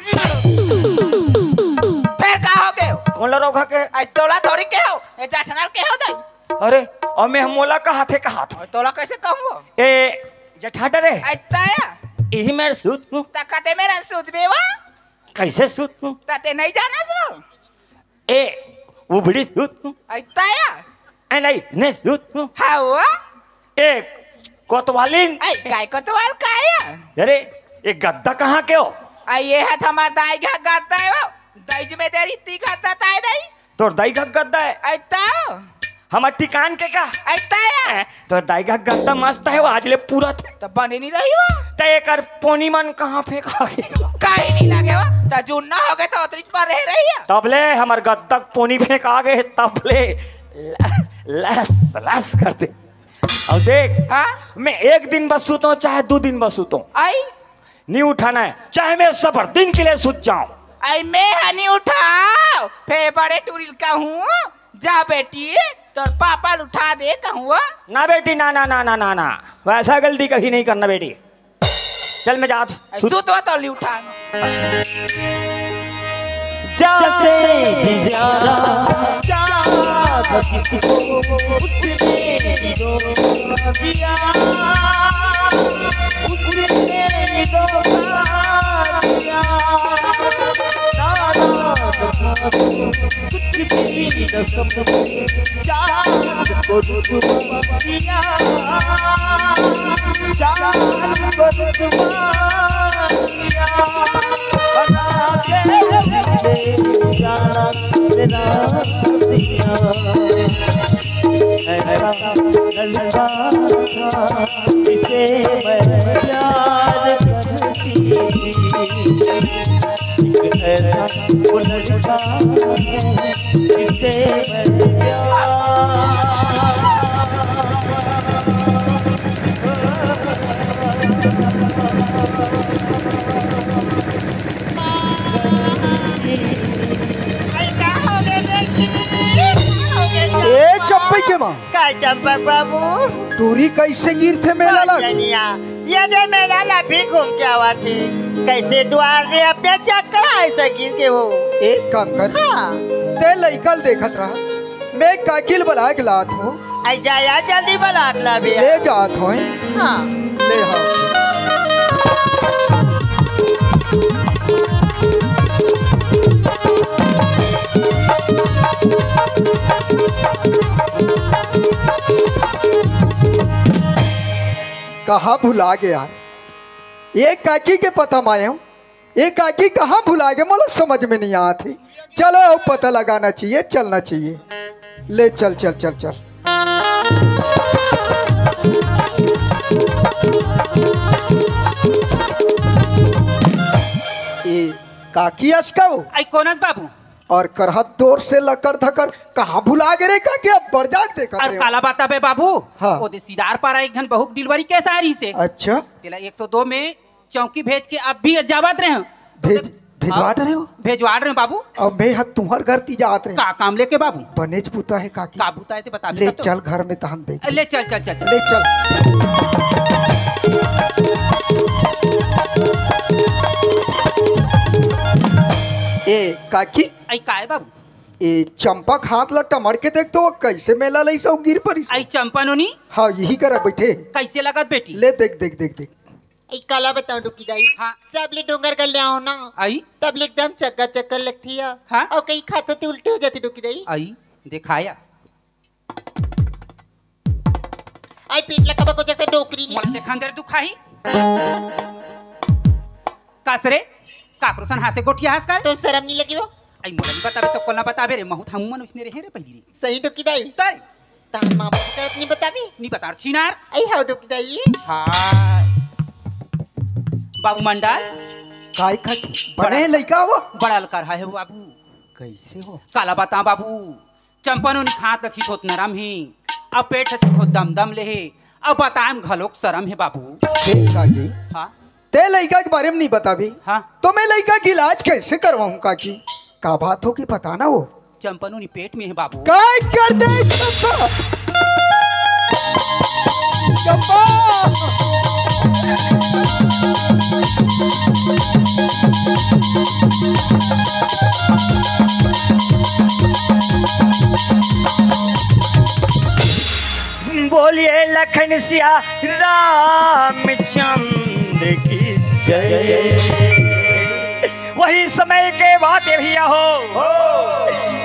फेर का हो गयो? कौन ला रोग के? आई तोला थोड़ी के हो? ये जठनल के हो दई? अरे, और मैं हम मोला कहा थे, कहा था। और तोला कैसे कहूँ? ए, जठा डरे। आई ताया। यही मेर सुत हूँ। तकते मेर सुत बेवा। कैसे सुत हूँ? तते नहीं जाना सो। ए, उबड़ी सुत हूँ। आई ताया। ए, नहीं, नहीं सुत हूँ। हाँ वो। ए, कोतवालिन। आई, काय कोतवाल काया? अरे, ये गद्दा कहाँ के हो? आई, ये है हमार दाई का गद्दा है वो। दाई जी में तेरी इतनी गद्दा ताई दाई। तोर दाई का गद्दा है? आई ताया। हमार टिकान के का? आई ताया। ए, तोर दाई का गद्दा मस्त है, वो आज ले पूरा थे। तब बने नहीं रही वो। त एकर पोनी मन कहाँ फेंका गे? कहीं नहीं लगे वो। त जुन्ना हो गए तो उतरी पर रह रही है। तब ले हमार गद्दा के पोनी फेंका गे, तब ले ल-, लस, लस कर दे। अब देख, हाँ? मैं एक दिन बस सुतों, चाहे दो दिन बस सुतों। आई? नहीं उठाना है, चाहे मैं सबर दिन के लिए सुत जाऊं। आई मैं हनी उठाओ, फे बड़े टूरिल का हूँ, जा बेटी, तोर पापा ल उठा दे कहूँ वो। ना बेटी, ना, ना, ना, ना, ना, ना। वैसा गलती कभी नहीं करना बेटी। चल, मैं जात। ऐ, सुत। सुत हो तो ली उठा। जैसे भी जाना चाहता किसको, उसने ही धोखा दिया, उसने ही धोखा दिया। ना, ना, ना, ना, कुछ भी न समझे, जान को रुसवा किया, जान को रुसवा किया। बना के जाना मेरा सैयां, ऐसा लड़का था जिसे मैं प्यार करती थी। एक ऐसा वो लड़का है जिसे मैं प्यार। ए चंपई के माँ, काय चंपक बाबू? टूरी कैसे गिरथे मेला लग? ये दे मेला ला भी घूम के आवा थे, कैसे दुआर में अपने चक्कर ऐसे गिर के हो। एक काम कर, हाँ। ते लइका ल देखत रहा, मैं काकी ल बला के लात हूँ। आई जा यार, जल्दी बला के ला बे। ले जात हूँ। हाँ। ले हाँ। कहाँ भुला गया? ये काकी के पता मायम, ये काकी कहाँ भुला गए, मोला समझ में नहीं आत हे। चलो, अब पता लगाना चाहिए, चलना चाहिए। ले चल, चल, चल, चल। ए, काकी अस का हो? आई कोन अस बाबू? और करहत जोर से लकर धकर, कहाँ भुला गे रे काकी? अब बर जाग देखत अउ रे। काला बताबे बाबू? हाँ। ओदे सिदार पारा एक झन बहू के delivery case आ रहिसे। अच्छा। तेला एक सौ दो में चौकी भेज के अब भी जावत रहे हो। भेज, भेजवा हाँ, डरे हो? भेजवा डरे हो बाबू। अब मैं ह तुहर घर ती जात रहे। का काम लेके बाबू? बनेच बुता हे काकी। का बुता हे ते बता ले दे तो। चल घर में तहन देख। ले चल, चल, चल, चल। ले चल। ए काकी। आई काय बाबू? ए चंपा के हाथ ला टमड़ के देख तो, वो कैसे मेला लइस अउ गिर परिस। आई चंपा नोनी। हाँ, यही करा बैठे। कैसे लगत बेटी? ले देख, देख, देख, देख। ई काला बताओ डुकी दाई। हाँ। जब ले डोंगरगढ़ ले आओ ना, आई? तब ले एकदम चक्कर चक्कर लगती है। हाँ? अउ कहीं खात होती उल्टी हो जाती डुकी दाई। आई, देखाया। आई पेट ला कबक हो जाता डोकरी नी। मोला देखा अंदर दुखाही। कास रे, काकरो सन हासे गोठिया हास का? तो शर्म नहीं लगी वो? आई मोला नहीं बताबे तो कोला बताबे रे, महूत हमू मन उसने रहे रे पहली रे। सही डुकी दाई। तय। तहार मामा के तरफ नहीं बताबे? नहीं बता, छिनार। आई हाउ डुकी दाई। हाय। बाबू मंडल। काय खा बने बड़ा लइका वो? बड़ा अलकर है वो बाबू। कैसे हो? काला बता बाबू। चंपा नोनी के हाथ ल छिथोत नरम हे, अब पेट ल छिथोत दम दम ले हे, अब बताए म घलोक शरम हे बाबू। देख काकी, हाँ? ते लइका के बारे में नहीं बताबे, हाँ? तो मैं लइका के इलाज कैसे करवाऊं काकी? का बात हो कि पता ना हो। चंपा नोनी पेट में हे बाबू। काय कर दे चंपा? चंपा! बोलिए लखन सिया रामचंद्र की जय। वही समय के बात हे भैया हो।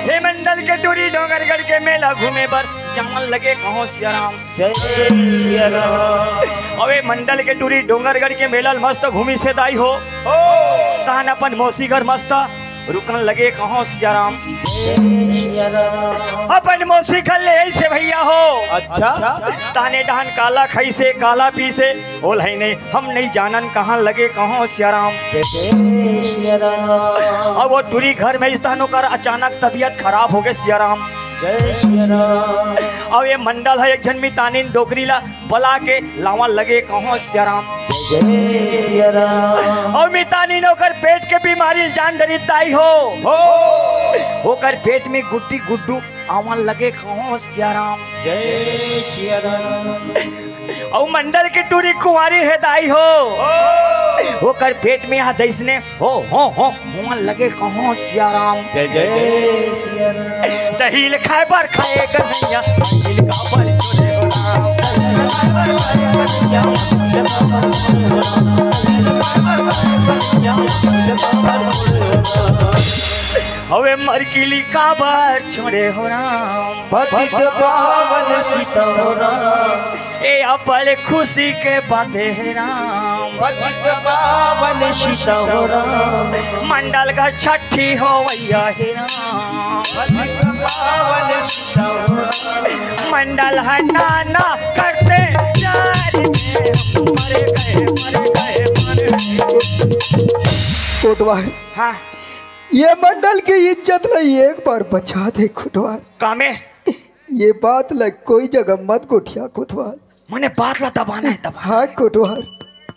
हे मंडल के टूरी डोंगरगढ़ के मेला घूमे बर जावन लगे कहो सिया राम। जय सिया राम। अबे मंडल के टूरी डोंगरगढ़ के मेला ल मस्त घूमिस हे दाई हो। तहन अपन मौसी घर मस्त रुकन लगे कहो सिया राम। जय सिया राम। अपन मौसी घर ले अइसे भैया हो। अच्छा। तहने डहन काला खइसे, काला पीसे, ओल है नहीं, हम नहीं जानन कहाँ लगे कहो सिया राम। जय सिया राम। अब वो टूरी घर में अइस तहन ओकर अचानक तबीयत खराब हो गे सिया राम। जय सिया राम। अब ये मंडल हे एक झन मितानिन डोकरी ला बला के लावन लगे कहो सिया राम। जय सिया राम। अउ मितानिन ओकर पेट के बीमारी ल जान डरिस दाई हो। हो। ओकर पेट में गुड्डी गुड्डू आवन लगे कहो सियाराम। जय सियाराम। अउ मंडल के टूरी कुंवारी हे दाई हो, ओकर पेट में हा दइसने हो हो हो, हुआ लगे कहो सियाराम। जय जय सियाराम। दही ले खाए बर खाए कन्हैया, दही ले खाए बर छोड़े हो राम। हवे मरकिली काबर छोड़े हो राम। पतित पावन सीता हो राम। ए, अब बड़े खुशी के बात हे राम। पतित पावन सीता हो राम। मंडल घर छठी होवैया हे राम। पतित पावन सीता हो राम। मंडल है नाना करते प्यार में। मर गए, मर गए, मर गए। कोटवार, हाँ। ये मंडल के इज्जत ला एक बार बचा दे कोटवार। कामे? ये बात ला कोई जगह मत गोठिया कोटवार। मने बात ला दबाना है, दबाना। हाँ कोटवार।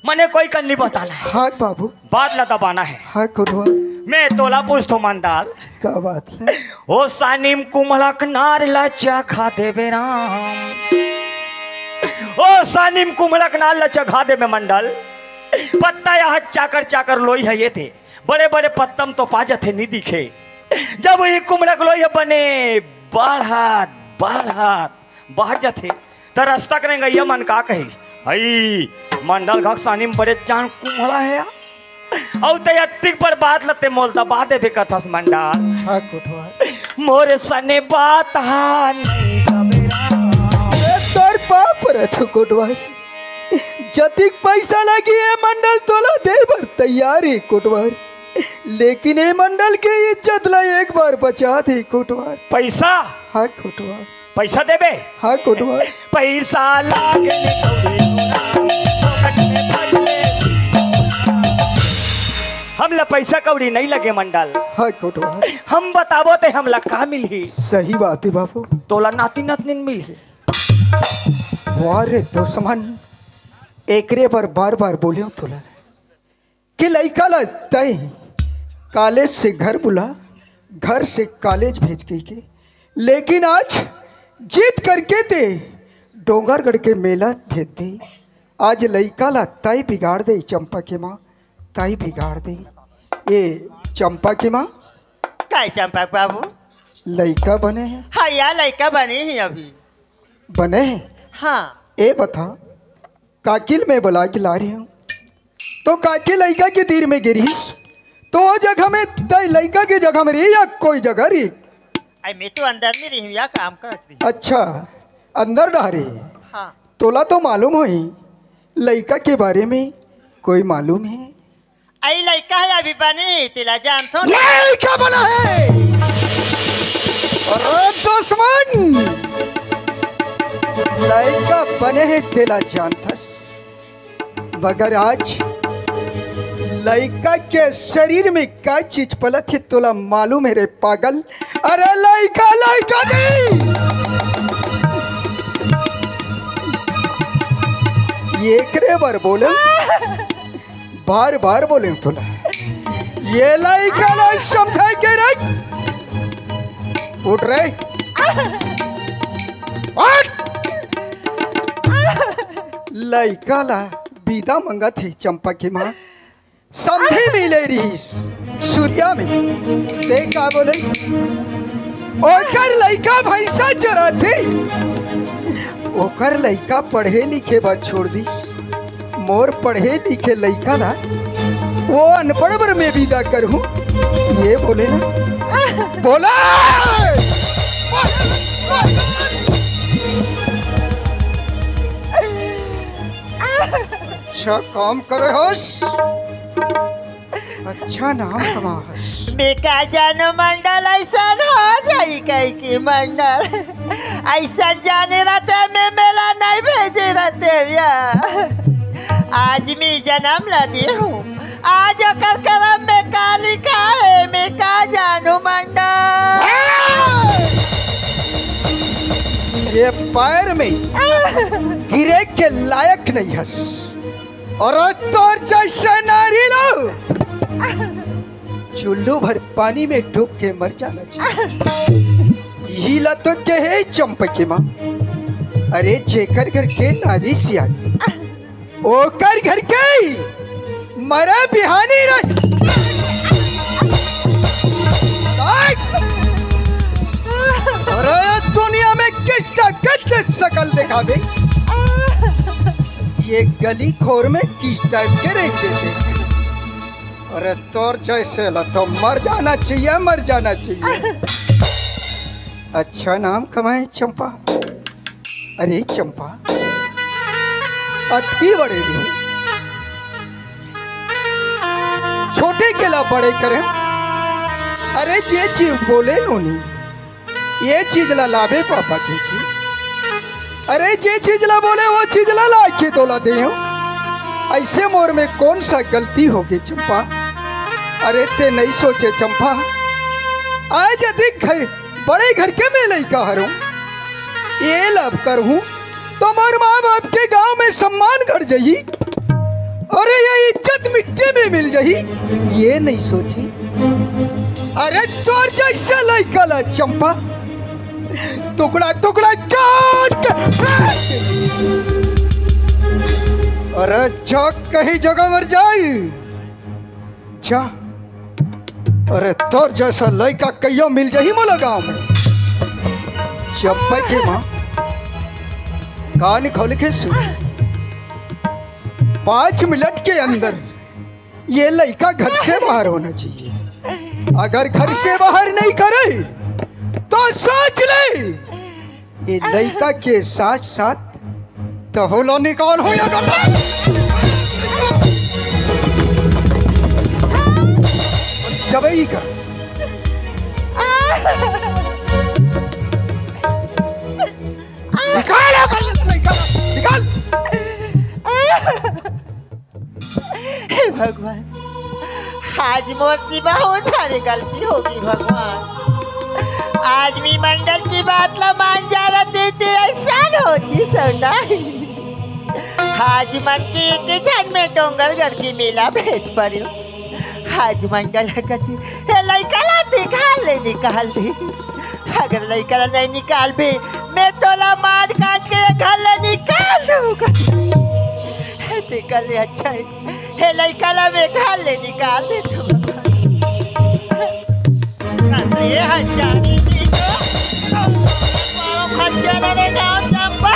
मने कोई कन नहीं बताना है। हाँ बाबू। बात ला दबाना है। हाँ कोटवार। मैं तोला पूछथों मंडल। का बात है? ओ सानिम कुमड़क नार ला चखा देबे राम। ओ सानिम कुमड़क नार ला चखा देबे मंडल। पत्ता यहाँ चाकर चाकर लोई है ये थे। बड़े बड़े पत्तम तो पा जथे, नी दिखे। जब ये कुमड़क लोई ह बने बाढ़त बाढ़त बाढ़ जथे, त रस्ता के रेंगइया मन का कही, "हई, मंडल घक सानी में बड़े जान कुमड़ा हे या।" अउ ते अत्तिक पर बात लते मोल दबा देबे कथस मंडल। हाँ कोटवार। मोरे सने बात हा नहीं दबेरा। ए, तोर पाप रथु कोटवार। जतिक पैसा लगी ए मंडल तोला दे बर तैयार हे कोटवार, लेकिन ए मंडल के इज्जत ला एक बार बचा दे कोटवार। पैसा? हाँ कोटवार। पैसा देबे? हाँ कोटवार। पैसा लागे ने कौड़ी, हमला पैसा कौड़ी नहीं लगे मंडल। हाँ कोटवार। हम बताबो ते हमला का मिलही? सही बात हे बाबू। तोला नाती नतनीन मिलही। वाह रे दुश्मन, एकरे बर बार बार बोलेंव तोला कि लइका ला तय कॉलेज से घर बुला, घर से कॉलेज भेज कहिके, लेकिन आज जिद करके ते डोंगरगढ़ के मेला भेज दे। आज लइका ला तय बिगाड़ दे चंपा के माँ, तय बिगाड़ दे। ए चंपा के माँ। काय चंपा के बाबू? लइका बने हे। हाँ या लइका बने हे अभी। बने हे? हाँ। ए बता, काकिल में बुला के ला रहे हूँ, तो काकिल लइका के तीर में गिरिस, तो वो जगह में तय लइका के जगह में रही या कोई जगह रही? अरे मैं तो अंदर में रही हूँ या काम करत रही। अच्छा, अंदर डहरे। हाँ। तोला तो मालूम होही लइका के बारे में, कोई मालूम हे? अई लइका हे अभी बने, तेला जानथों। लइका बना हे। अरे दुश्मन, लइका बने हे तेला जानथस, मगर आज लइका के शरीर में का चीज पलत हे तोला मालूम हे रे पागल? अरे लइका, लइका नहीं, एकरे बर बोले, बार बार बोले तोला, ये लइका ला समझाए के रे। उठ रे, उठ। लइका ला बिदा मंगत हे चंपा के माँ। समधी मिले रहिस सूर्या में। ते का बोले? ओकर लइका भैंसा चराथे। ओकर लइका पढ़े लिखे बर छोड़ दिस। मोर पढ़े लिखे लइका ला वो अनपढ़ बर मैं विदा करहूँ। ये बोले ना, बोला। अच्छा काम करे हस, अच्छा नाम कमा हस। मैं का जानों मंडल अइसन हो जाही कहिके मंडल, अइसन जाने रहते मैं मेला नहीं भेजे रहते भैया। आज मैं जनम ला दे हूँ, आज ओकर करम में का लिखा हे मैं का जानों मंडल। ये पैर में गिरे के लायक नहीं हस। अउ तोर जइसे नारी ला चुल्लू भर पानी में डूब के मर जाना चाहिए। इही ला तो कहे चंपा के माँ। अरे, जेकर घर के नारी सियानी, ओकर घर के मरे बिहानी रहे। अरे, दुनिया में किस ताकत के शकल दिखावे, ये गली खोर में किस टाइप के रहते थे। अरे, तोर जैसे ला तो मर जाना चाहिए, मर जाना चाहिए। अच्छा नाम कमाए चंपा। अरे चंपा, अतकी बड़े रहे, छोटे के ला बड़े करे। अरे, जे चीज बोले नोनी, ये चीज ला लाबे पापा के की। अरे, जे चीज ला बोले, वो चीज ला ला के तोला दे। ऐसे मोर में कौन सा गलती हो गई चंपा? अरे, ते नहीं सोचे चंपा, आज अधिक घर, बड़े घर के मैं लइका हरहूँ, ये लब करहूँ तो मोर माँ बाप के गांव में सम्मान घट जाही। अरे, ये इज्जत मिट्टी में मिल जाही, ये नहीं सोची। अरे, तोर जैसा लइका ला चंपा टुकड़ा टुकड़ा काट के फेंक दे। अरे, जा कहीं जगह मर जाई। जा। अरे, तोर जैसा लइका कहियो मिल जाही मोला गांव में। चप्पे के माँ, कान खोल के सुन। पाँच मिनट के अंदर ये लइका घर से बाहर होना चाहिए। अगर घर से बाहर नहीं करे तो सोच ले, ये लइका के साथ साथ तहूँ ला निकाल हो या गला। जबई का। निकाल या गला, लइका, निकाल। हे भगवान, आज मोर से बहुत सारी गलती होगी भगवान। आज भी मंडल की बात ला मान जा रहा देते, ऐसा होती सौदा। आज मन के एक झन में डोंगरगढ़ की मेला भेज पड़ियो। आज मंडल कती, हे लइका ला निकाल ले, निकाल दे। अगर लइका ला नहीं निकालबे, मैं तोला मार काट के ये घर ले निकाल दूंगा। निकल ले, अच्छा है। हे लइका ला मैं घर ले निकाल दे तो। कसे हजारी की तो, खच्चर रे गाँव चंपा।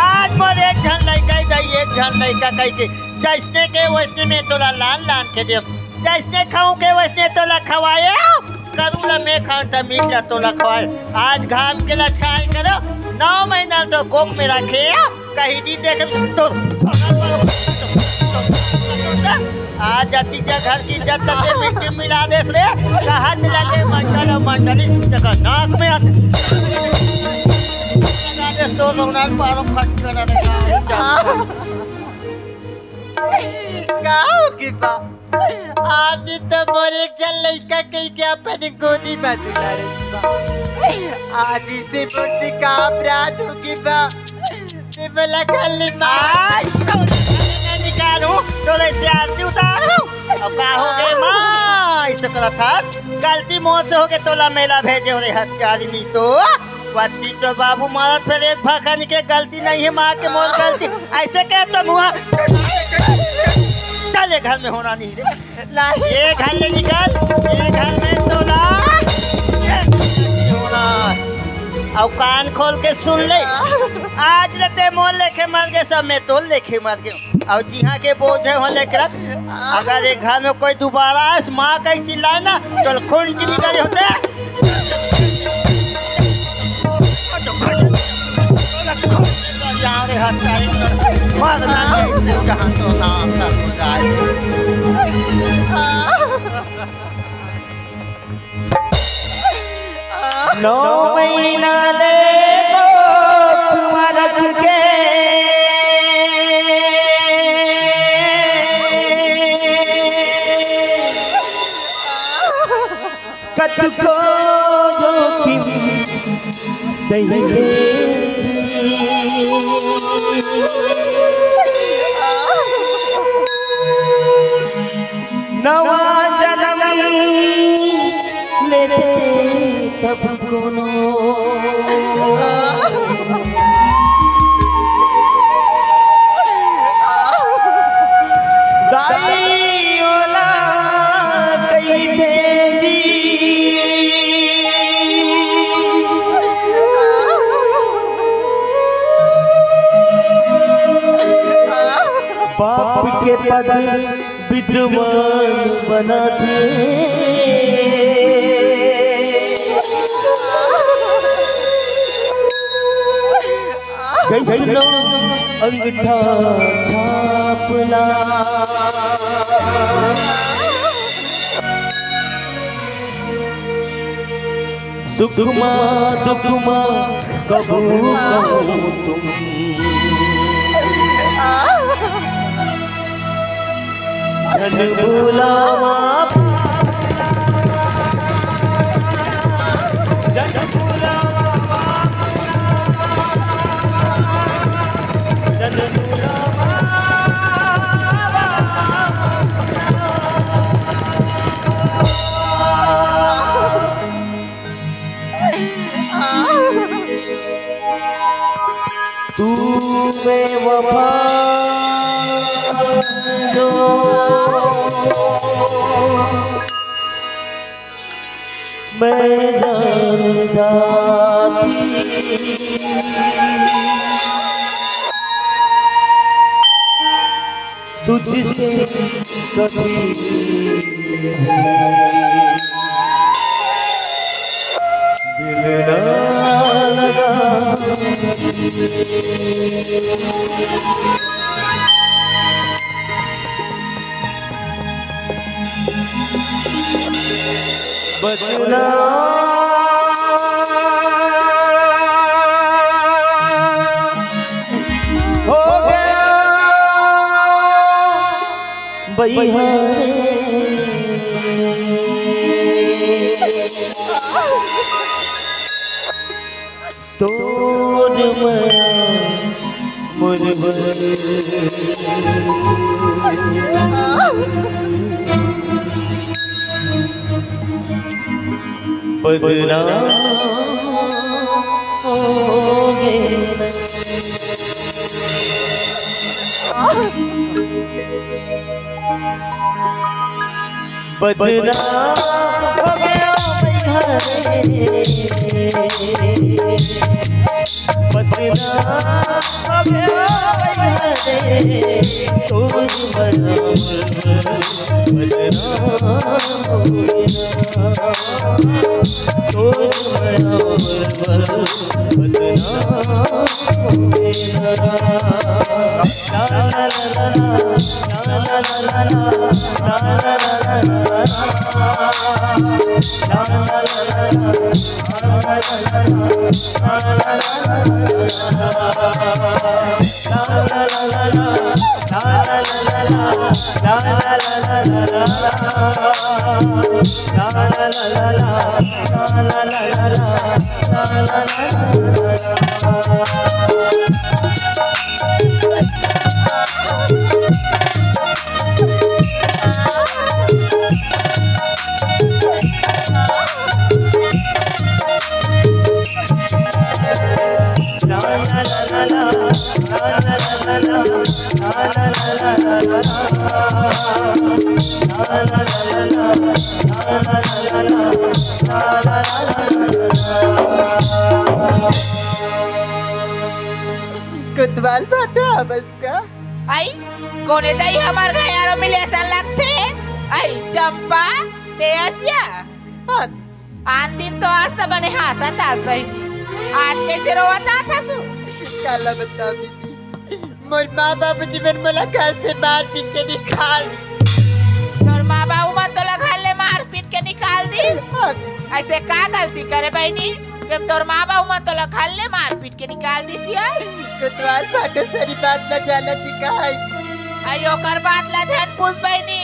आज मोर एक झन लइका ही दई, एक झन लइका कह के, जैसने के वैसने मैं तोला लान लान के देव, जैसने खाऊं के वैसने तोला खवाए। करू ला मैं खाऊं त मीठ ला तोला खवाए। आज घाम के ला छाय करो, नौ महीना तो कोख में रखे। कहीं दिन देखे तो आज अति जा घर की इज्जत लगे मिट्टी मिला देस रे। कहत लगे मंडल और मंडली जगह नाक में आते। तो लोनाल पारो फट कर का होगी बा? आज तो मोर एक झन लइका कह के अपन गोदी में दुलारे बा। आज इसे मोर से का अपराध होगी बा? ते मोला घर ले मार। आज तो निकालू, तो ले से आरती उतारू। अब का हो गए माँ? ऐसे करत हस, गलती मोर से हो गए, तोला मेला भेजे हो रे हत्यारी नी तो। पति तो बाबू मारत, फिर एक भखन के गलती नहीं है, माँ के मोर गलती। ऐसे कह तो मुँह चले घर में होना नहीं रे। नहीं। ये घर ले निकल, ये घर में तोला होना। अब कान खोल के सुन ले, आज ले ते मोर लेखे मर गए, सब मैं तोर लेखे मर गए। और जिहाँ के बोझ है वहाँ लेके रख। अगर ये घर में कोई दोबारा आए, माँ कहीं चिल्लाए ना, तो खून की निकली होते। नौ महीना ले कोख में रख के कतको जोखिम सही जी। नवा जन्म लेते तब कोनो दाई ओला कहिथे जी। बाप के पद विद्वान बनाथे। कइसनो अंगठा छाप ला। सुख मा दुख मा कभू कहूँ तुम झन बुलावा। तू बेवफा जो मैं जान जाती तुझसे कभी दिल ना लगा। बदनाम हो गया बइहा रे। तोर मया मोर बर बदनाम हो गे। बदनाम हो गया मैं हरे, बदनाम हो गया मैं हरे, तोर मया बदनाम हो गया, तोर मया बदनाम हो गया। कोतवाल भाटा बस का। आई, कोने दाई हमार घर यारो मिले असन लगथे। आई, चंपा, ते असिया। हाँ दीदी। आन दिन तो अस बने हाँसत अस बहिनी, आज कइसे रोवत आत हसु? काला बताओ दीदी, मोर माँ बाबूजी मन मोला घर से मार पीट के निकाल दिस। तोर माँ बाबू मन तोला घर ले मार पीट के निकाल दिस? हाँ दीदी। अइसे का गलती करे बहिनी, कि तोर माँ बाबू मन तोला घर ले मार पीट के निकाल दिस ये? कोतवाल भाटा सारी बात ला जानत ही का है दीदी? आई ओकर बात ला झन पूछ बहिनी,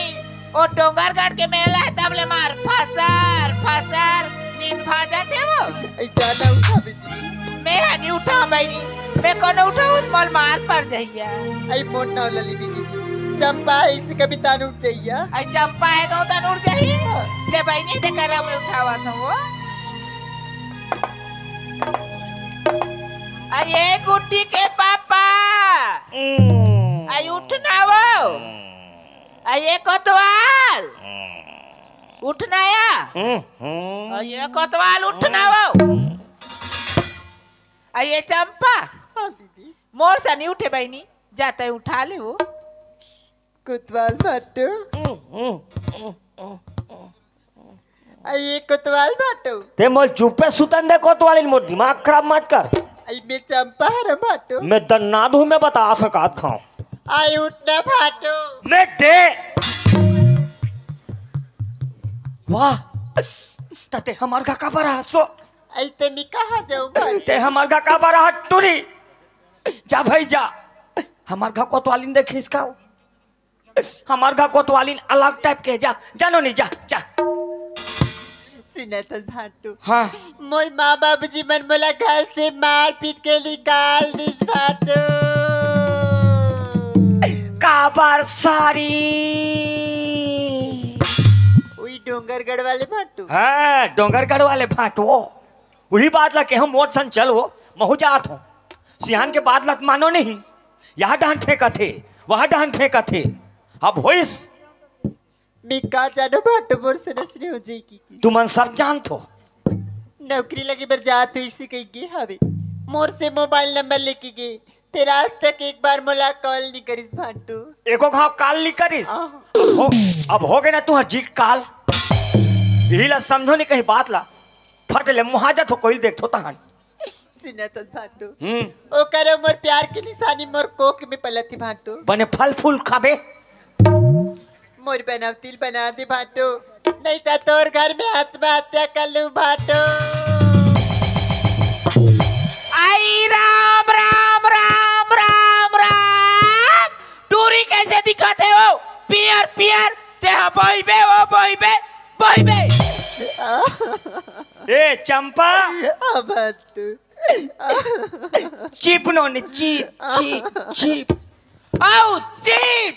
ओ डोंगरगढ़ के मेला हे तब ले मार फसर फसर नींद भाजत हे वो। आई जाना उठा बे दीदी। मैं हा नी उठाव बहिनी, मैं कोनो उठाव त मोल मार पड़ जहिया। आई मोर नाव ला ली बे दीदी, चंपा हे इसे कभी तान उठ जहिया। आई चंपा हे तो तान उठ जही। ले बहिनी ते करा मैं उठावत हूँ वो। अरे गुड्डी के पापा, आई उठ ना वो। अरे कोतवाल, उठ ना या। अरे कोतवाल, उठ ना वो। अरे चंपा, हाँ दीदी। मोर से नहीं उठे बहिनी, जाता है उठा ले वो। कोतवाल भाटो। अरे कोतवाल भाटो। ते मोल चुप्पे सुतन दे कोतवालिन, मोर दिमाग खराब मत कर। अरे मैं चंपा हरं भाटो। मैं दन्नाद हूँ, मैं बता सकत खाऊं। अरे उठ ना भाटो। मैं दे। वाह, त ते हमर घर काबर आ सो? अरे ते मैं कहाँ जाऊँ भाटो? ते हमर घर काबर आ टूरी? जा भाई जा, हमर घर कोतवालिन देखिस का? हमर घर कोतवालिन अलग टाइप के। जा, जा नोनी, जा, जा। सुनत हस भाटो? हाँ। मोर माँ बाबूजी मन मोला घर से मार पीट के निकाल दिस भाटो। काबर सारी? उही डोंगरगढ़ वाले भाटो। हाँ, डोंगरगढ़ वाले भाटो। उही बात ला के हम मोर संग चल वो, महू जात हूँ। सियान के बात ला त मानो नहीं। यहाँ डहन फेंकत हे, वहाँ डहन फेंकत हे। अब होइस। मैं का जानो भाटो, मोर से नसरी हो जाएगी। तुमन सब जानत हो। नौकरी लगे बर जात हो, इसे कही गे हवे। मोर से मोबाइल नंबर लेके गे, फिर आज तक एक बार मोला कॉल नहीं करिस भाटो। एको घाव कॉल नहीं करिस। आह। अब हो, अब हो गे ना तुहर जी काल। यही ला समझो नहीं कहीं बात ला। फट ले मुहा जात हो, कोई देखत हो तहन। सुनत हस भाटो। हम्म। ओकर मोर प्यार के निशानी मोर कोख में पलत हे भाटो। बने फल फूल खाबे। मोर बनौतिल बना दे भाटो, नहीं त तोर घर में आत्महत्या कर लूं भाटो। आई राम, राम, राम, राम, राम। टूरी कैसे दिखत हे वो? पियर, पियर। ते हा बोइबे, वो बोइबे, बोइबे। ए चंपा। हाँ भाटो। चिप नोनी, चिप, चिप, चिप। आउ, चिप।